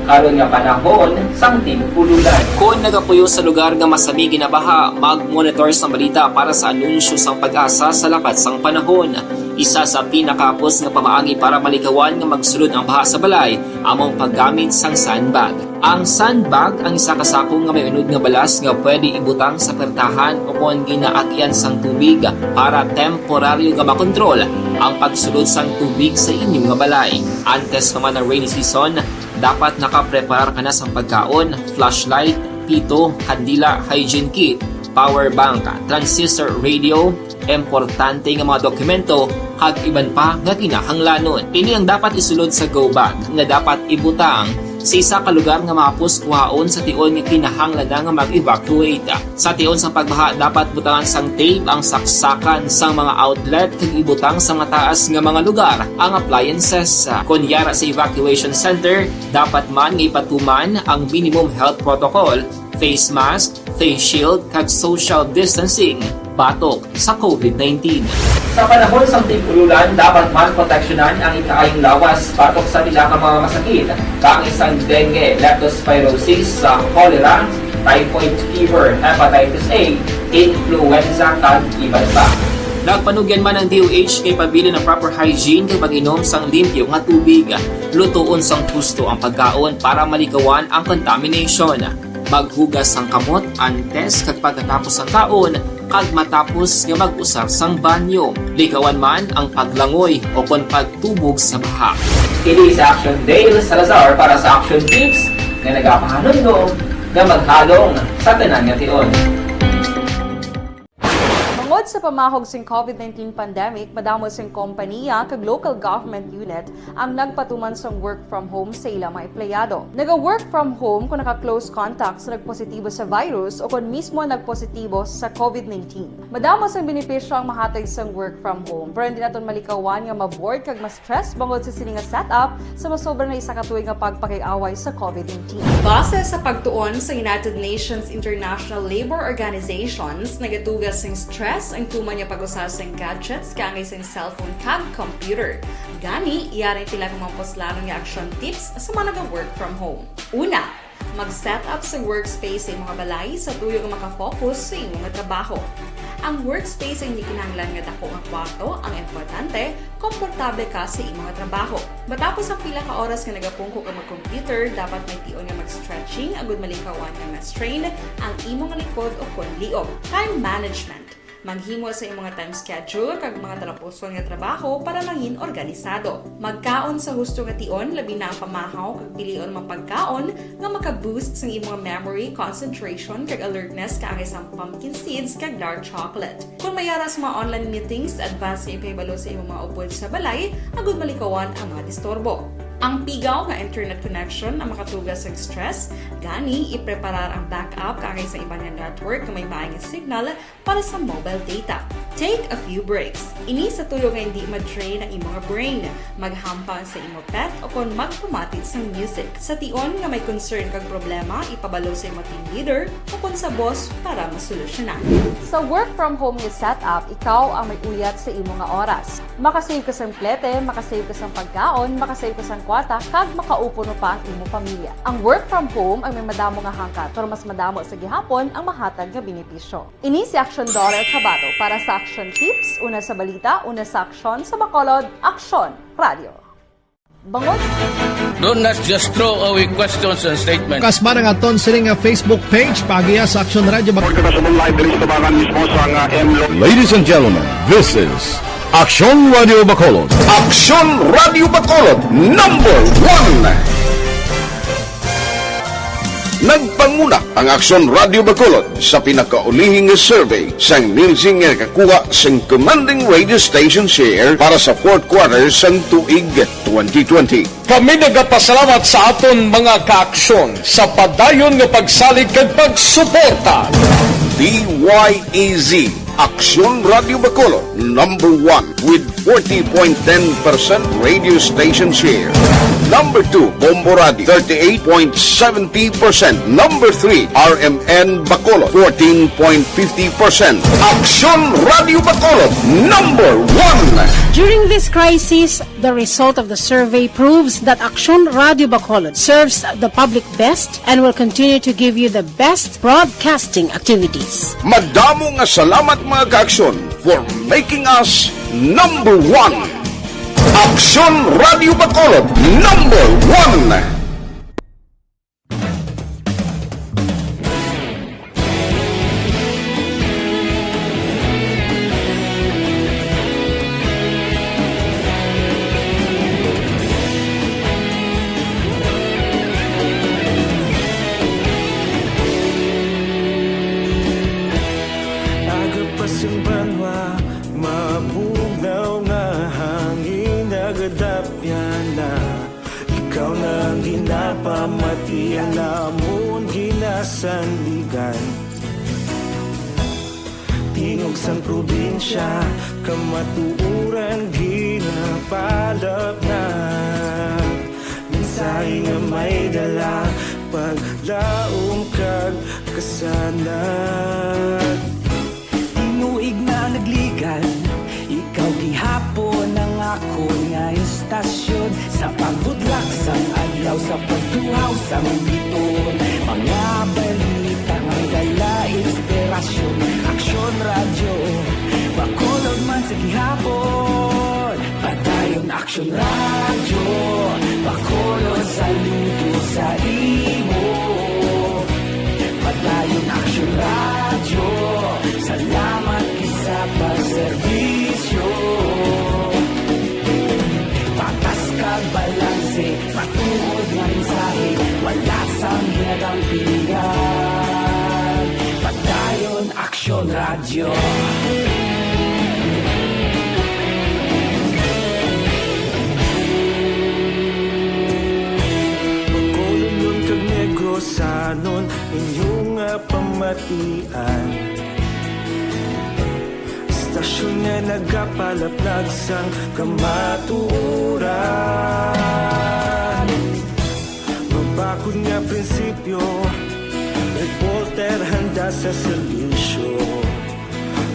karon nga panahon sang tig-ululan. Kon nagapuyo sa lugar nga masami ginabaha, mag-monitor sang balita para sa anunsyo sang PAGASA sa lakat sang panahon. Isa sa pinakahapos nga pamaagi para malikawan nga magsulod ang baha sa balay amo ang paggamit sang sandbag. Ang sandbag ang isa ka sako nga may unod nga balas nga pwede ibutang sa pertahan o kon ginaagyan sang tubig para temporaryo nga makontrol ang pagsulod sang tubig sa inyo nga balay. Antes pa man ang rainy season, dapat nakapreparar ka na sang pagkaon, flashlight, pito, kandila, hygiene kit, power bank, transistor radio, importante nga mga dokumento, kag iban pa nga kinahanglanon. Ini ang dapat isulod sa go bag nga dapat ibutang Sa isa ka lugar nga mahapos kuhaon sa tion nga kinahanglan na nga mag-evacuate. Sa tion sang pagbaha, dapat butangan sang tape ang saksakan sang mga outlet kag ibutang sa mataas nga mga lugar ang appliances. Kon yara sa evacuation center, dapat man nga ipatuman ang minimum health protocol, face mask, face shield, kag social distancing batok sa covid nineteen. Sa panahon sang tig-ululan, dapat man proteksyonan ang ikaayong lawas batok sa pila ka mga masakit, kaangay sang dengue, leptospirosis, sa cholera, typhoid fever, hepatitis A, influenza, kag iban pa. Nagpanugyan man ang D O H kay pabilin ang proper hygiene kag pag-inom sang limpyo nga tubig. Lutoon sang husto ang pagkaon para malikawan ang contamination. Maghugas sang kamot antes kag pagkatapos sang kaon, kag matapos nga mag-usar sang banyo. Likawan man ang paglangoy o kon pagtubog sa baha. Ini si Action Dale Salazar para sa Action Tips nga nagapahanumdom nga maghalong sa tanan nga tion. Bangod sa pamahog sing covid nineteen pandemic, madamo sing kompanya kag local government unit ang nagpatuman sang work from home sa ila mga empleyado. Naga-work from home kung naka-close contact sa nagpositibo sa virus o kung mismo nagpositibo sa covid nineteen. Madamo sang benepisyo ang mahatag sang work from home, pero hindi naton malikawan nga ma-bored kag ma-stress bangod sa sini nga setup sa masobra na isa ka tuig nga pagpakig-away sa covid nineteen. Base sa pagtuon sa United Nations International Labour Organizations, nagatuga sing stress ang tuman nga pag-usa sing gadgets kaangay sing cellphone kag computer. Gani, yari ang pila ka mga puslanon nga action tips sa mga naga-work from home. Una, mag-set up sa workspace sa imong balay sa tuyo nga makafocus sa imong trabaho. Ang workspace ang hindi kinahanglan nga dako nga kwarto, ang importante, komportable ka sa imong trabaho. Matapos ang pila ka oras nga nagapungko ka mag-computer, dapat may tion nga mag-stretching agud malikawan nga ma-strain ang imong likod o kon liog. Time management. Maghimo sa imong time schedule kag mga talapuson nga trabaho para mangin organisado. Magkaon sa husto nga tion, labi na ang pamahaw kag pilion mga pagkaon nga maka-boost sang imong memory, concentration, kag alertness, kaangay sang pumpkin seeds kag dark chocolate. Kon may ara sa mga online meetings, advance nga ipahibalo sa imong mga upod sa balay agud malikawan ang mga disturbo. Ang pigaw nga internet connection ang makatuga sa stress, gani ipreparar ang backup kaangay sa iban nga network nga may maayo nga signal para sa mobile data. Take a few breaks. Ini sa tuyo nga hindi ma-drain ang imo nga brain. Maghampang sa imo pet o kon magpamati sang music. Sa tion nga may concern kag problema, ipabalo sa imo team leader o kon sa boss para masolusyonan. Sa work from home nga setup, ikaw ang may uyat sa imo nga oras. Makasave ka sang plete, makasave ka sang pagkaon, makasave ka sang kwarta, kag makaupo no pa ang imo pamilya. Ang work from home ang may madamo nga hangkat, pero mas madamo sa gihapon ang mahatag nga benepisyo. Ini si Action Daughter Kabato para sa Action Tips, una sa balita, una sa aksyon, sa Bacolod, Aksyon Radio. Bangod. Do not just throw away questions and statements. Kas man ang aton sini nga Facebook page, paagiha sa Action Radio Bac- Live diri sa tabangan mismo sa nga M Lo- Ladies and gentlemen, this is Action Radio Bacolod. Action Radio Bacolod, number one. Nagpanguna ang Aksyon Radio Bacolod sa pinakaulihi nga survey sang Nielsen nga nakakuha sing commanding radio station share para sa fourth quarter sang tuig twenty twenty. Kami nagapasalamat sa aton mga kaaksyon sa padayon nga pagsalig kag pagsuporta. D Y A Z, Aksyon Radio Bacolod, number one with forty point ten percent radio station share. Number two, Bombo Radio, thirty-eight point seventy percent. Number three, R M N Bacolod, fourteen point fifty percent. Aksyon Radio Bacolod, number one. During this crisis, the result of the survey proves that Aksyon Radio Bacolod serves the public best and will continue to give you the best broadcasting activities. Madamo nga salamat, mga kaaksyon, for making us number one. Aksyon Radio Bacolod, number one. Agapas ang banwa, mabugnaw nga hangin, nagadapyan na. Ikaw na ang ginapamatian, amon ginasandigan. Tingog sang probinsya, kamatuoran ginapalapnag. Mensahe nga may dala, paglaom kag kasanag. Tinuig na nagligad, ikaw gihapon ang akon nga istasyon. Sa pagbutlak sang adlaw, sa pagtuhaw sang bituon, mga balita nga may dala inspirasyon. Aksyon Radyo, Bacolod man sa gihapon. Padayon Aksyon Radyo, Bacolod, saludo sa imo. Padayon Aksyon Radyo, salamat gid sa pagserbisyo. Patas kag balanse, matuod nga mensahe, wala sang ginadampigan. Padayon Aksyon Radyo. Bacolodnon kag Negrosanon, inyo nga pamatian. Istasyon nga nagapalaplag sang kamatuoran. Mabakod nga prinsipyo, reporter handa sa serbisyo.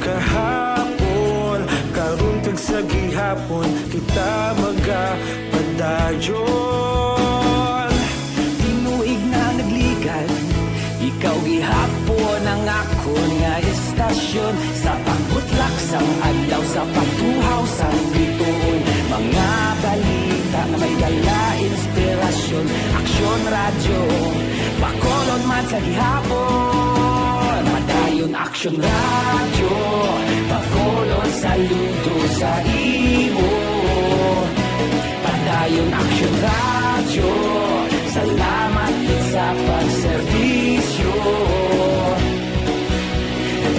Kahapon, karon kag sa gihapon, kita magapadayon. Tinuig na nagligad, ikaw gihapon ang akon nga istasyon. Sa pagbutlak sang adlaw, sa pagtuhaw sang bituon, mga balita nga may dala inspirasyon. Aksyon Radyo, Bacolod man sa gihapon. Padayon Aksyon Radyo, Bacolod, saludo sa imo. Padayon Aksyon Radyo, salamat gid sa pagserbisyo.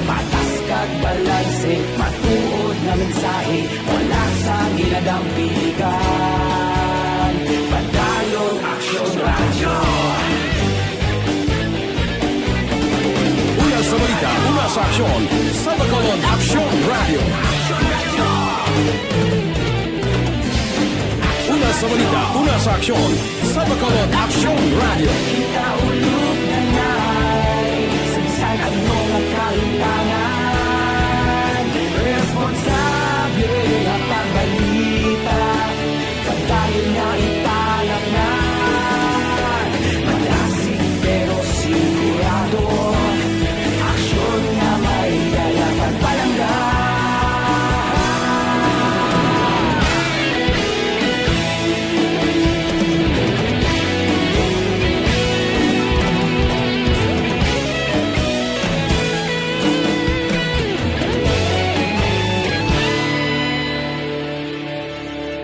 Patas kag balanse, matuod nga mensahe, wala sang ginadampigan. Padayon Aksyon Radyo. Una sa balita, una sa aksyon, sa Bacolod Aksyon Radyo. Una sa balita, una sa aksyon, sa Bacolod Aksyon Radyo. Kita ulog na nay, sa bisan ano nga kahimtangan, responsable nga pagbalita, padayon nga ipalapngan. Madasig pero sigurado, aksyon nga may dala pagpalangga.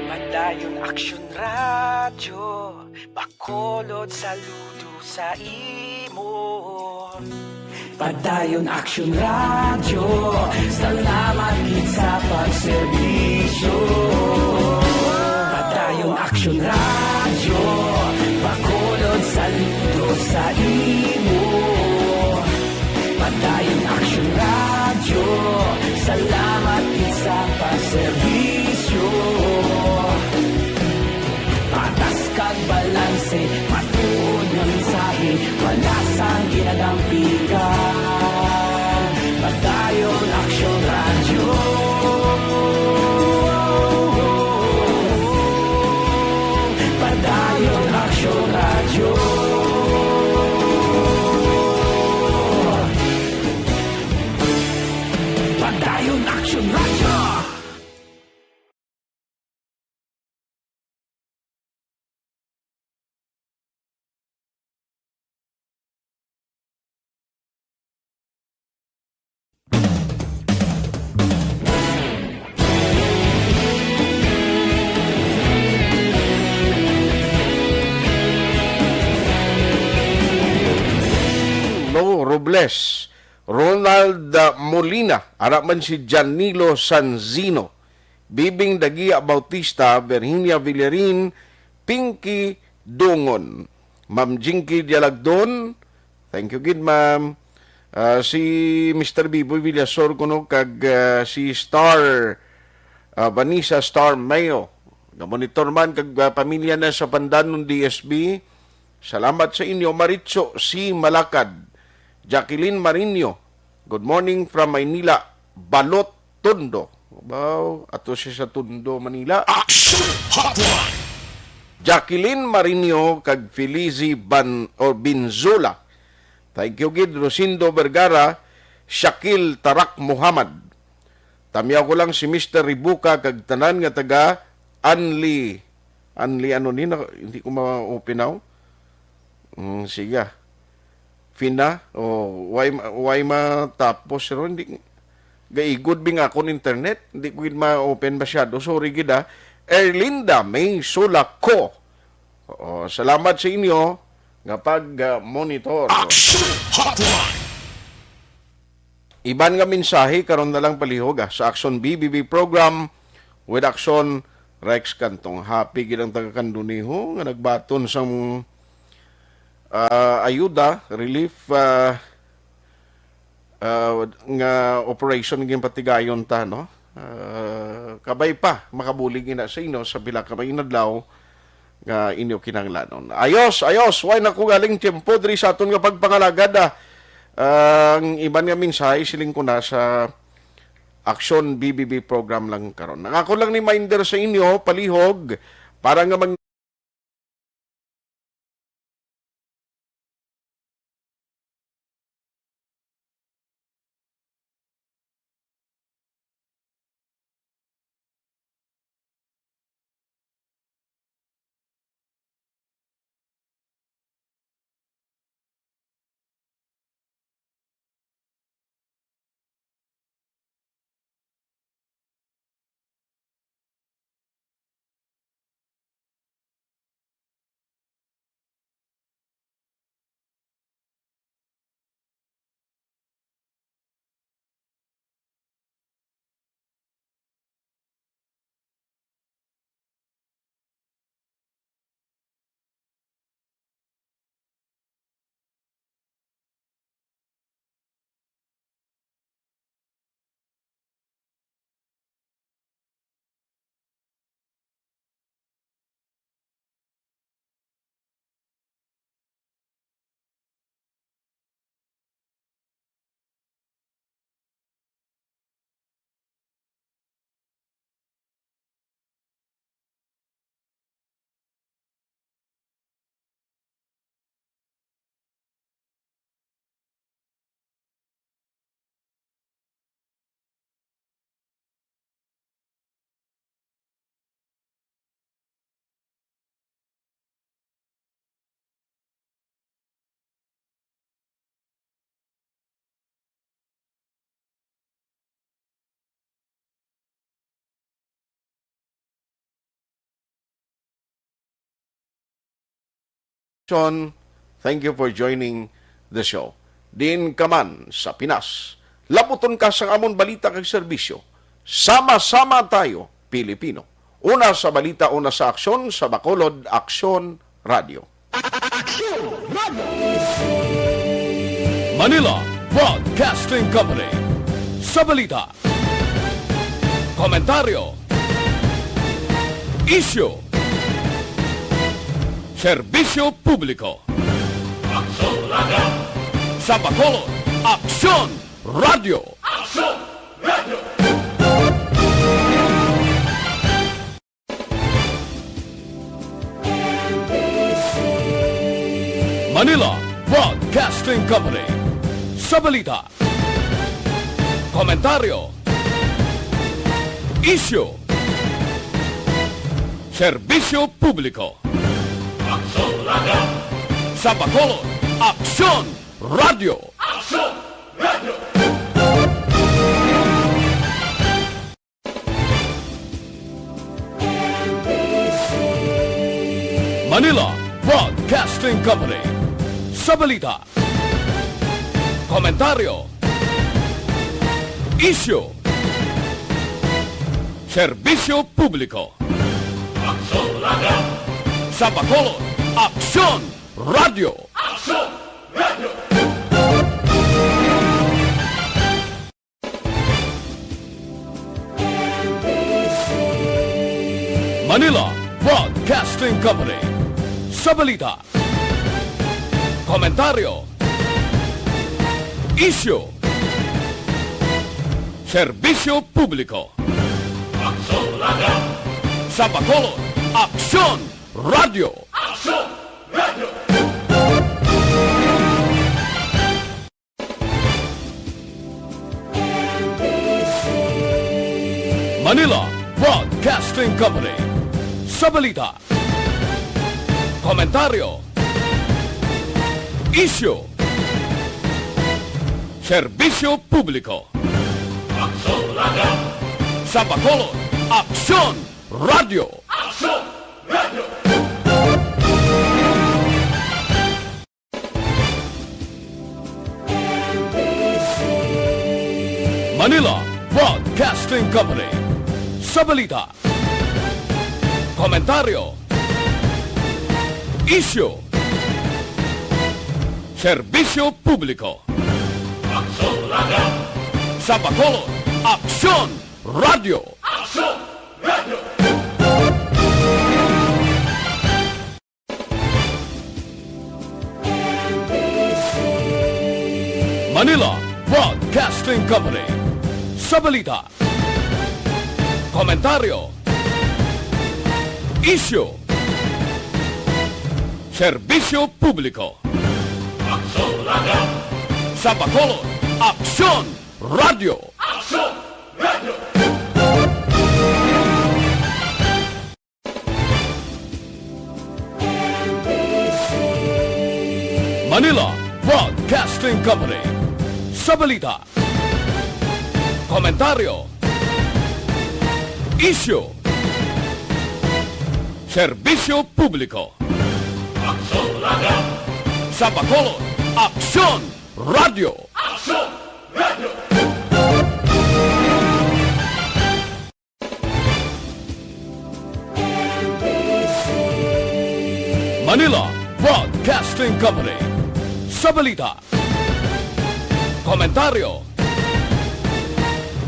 Padayon Aksyon Radyo, Bacolod, saludo sa imo. Padayon Aksyon Radyo, salamat gid sa pagserbisyo. Padayon Aksyon Radyo, Bacolod, saludo sa imo. Padayon Aksyon Radyo, salamat gid sa pagserbisyo. Patas kag balanse, matuod nga mensahe, wala sang ginadampigan. Padayon Aksyon Radyo. Padayon Aksyon Radyo. Padayon Aksyon Radyo. No Robles, Ronald Molina, ara man si Janilo Sanzino, Bibing Dagia Bautista, Virginia Villarin, Pinky Dungon. Ma'am Jinky Dialagdon, thank you gid, ma'am. Ah, si Mister Biboy Villasor kuno kag, ah, si Star, ah, Vanessa Star Mayo. Nga monitor man kag, ah, pamilya na sa Pandanon D S B. Salamat sa inyo, Maritso C. Malakad, Jacqueline Marinho. Good morning from Maynila, Balot Tondo. Wow, ato siya sa Tondo, Manila. Action Hotline! Jacqueline Marinho kag Felizi Ban-, o Binzula. Thank you gid, Rosindo Vergara, Shakil Tarak Muhammad. Tamyaw ko lang si Mister Ribuka kag tanan nga taga Anli. Anli ano ni? Na-, hindi ko ma-open now. Mm, sige. Fina, oh, why, why matapos, pero hindi, gaigod bing akon internet, hindi ko gid ma-open masyado. Sorry gid, ah. Erlinda May Sulaco. Oo, salamat sa inyo nga pag, ah, monitor. Action Hotline! Iban nga mensahe karon na lang palihog, ah, sa Action B B B program with Action Rex Cantong. Happy gid ang taga Candoniho nga nagbaton sang, ah, ayuda, relief, ah, ah, nga operation nga patigayon ta, no? Ah, kabay pa makabulig ina sa inyo sa pila ka mga inadlaw nga inyo kinahanglanon. Ayos, ayos. Way na ko galing tiyempo diri sa aton nga pagpangalagad, ah. Ang iban nga mensahe, siling ko na sa Action B B B program lang karon. Ang ako lang reminder sa inyo, palihog, para nga mag- Thank you for joining the show. Diin ka man sa Pinas, labuton ka sang amon balita kag serbisyo. Sama-sama tayo, Pilipino. Una sa balita, una sa aksyon, sa Bacolod, Aksyon Radio. Aksyon Radio. Manila Broadcasting Company. Sa balita, komentaryo, isyu, serbisyo publiko. Aksyon Radio. Sa Bacolod, Aksyon Radio. Aksyon Radio. Manila Broadcasting Company. Sa balita, komentaryo, isyu, serbisyo publiko. Aksyon Radio. Sa Bacolod, Aksyon Radio. Aksyon Radio. Manila Broadcasting Company. Sa balita, komentaryo, isyu, serbisyo publiko. Aksyon Radio. Sa Bacolod, Aksyon Radio. Aksyon Radio. Manila Broadcasting Company. Sa balita, komentaryo, isyu, serbisyo publiko. Aksyon Radio. Sa Bacolod, Aksyon Radio. Aksyon Radio. Manila Broadcasting Company. Sa balita, komentaryo, isyu, serbisyo publiko. Aksyon Radio. Sa Bacolod, Aksyon Radio. Aksyon Radio. Manila Broadcasting Company. Sa balita, komentaryo, isyu, serbisyo publiko. Aksyon Radio. Sa Bacolod, Aksyon Radio. Aksyon Radio. Manila Broadcasting Company. Sa balita, komentaryo, isyu, serbisyo publiko. Aksyon Radio. Sa Bacolod, Aksyon Radio. Aksyon Radio. Manila Broadcasting Company. Sa balita, komentaryo, isyu, serbisyo publiko. Aksyon Radio. Sa Bacolod, Aksyon Radio. Aksyon Radio. Manila Broadcasting Company. Sa balita, komentaryo,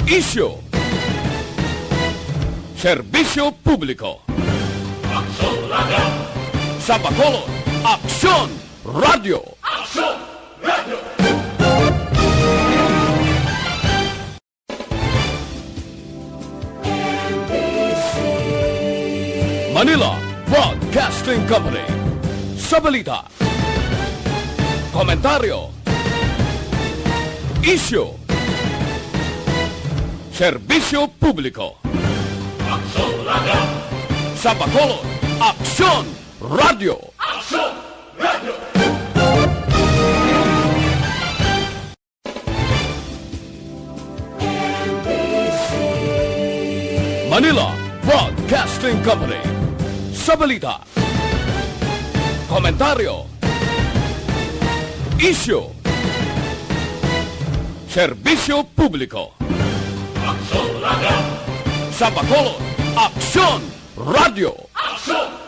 isyu, serbisyo publiko. Aksyon Radio. Sa Bacolod, Aksyon Radio. Aksyon Radio. Manila Broadcasting Company. Sa balita, komentaryo, isyu, serbisyo publiko. Aksyon Radio. Sa Bacolod, Aksyon Radio. Aksyon Radio. Manila Broadcasting Company. Sa balita, komentaryo, isyu, serbisyo publiko. Aksyon Radio. Sa Bacolod, Aksyon Radio. Aksyon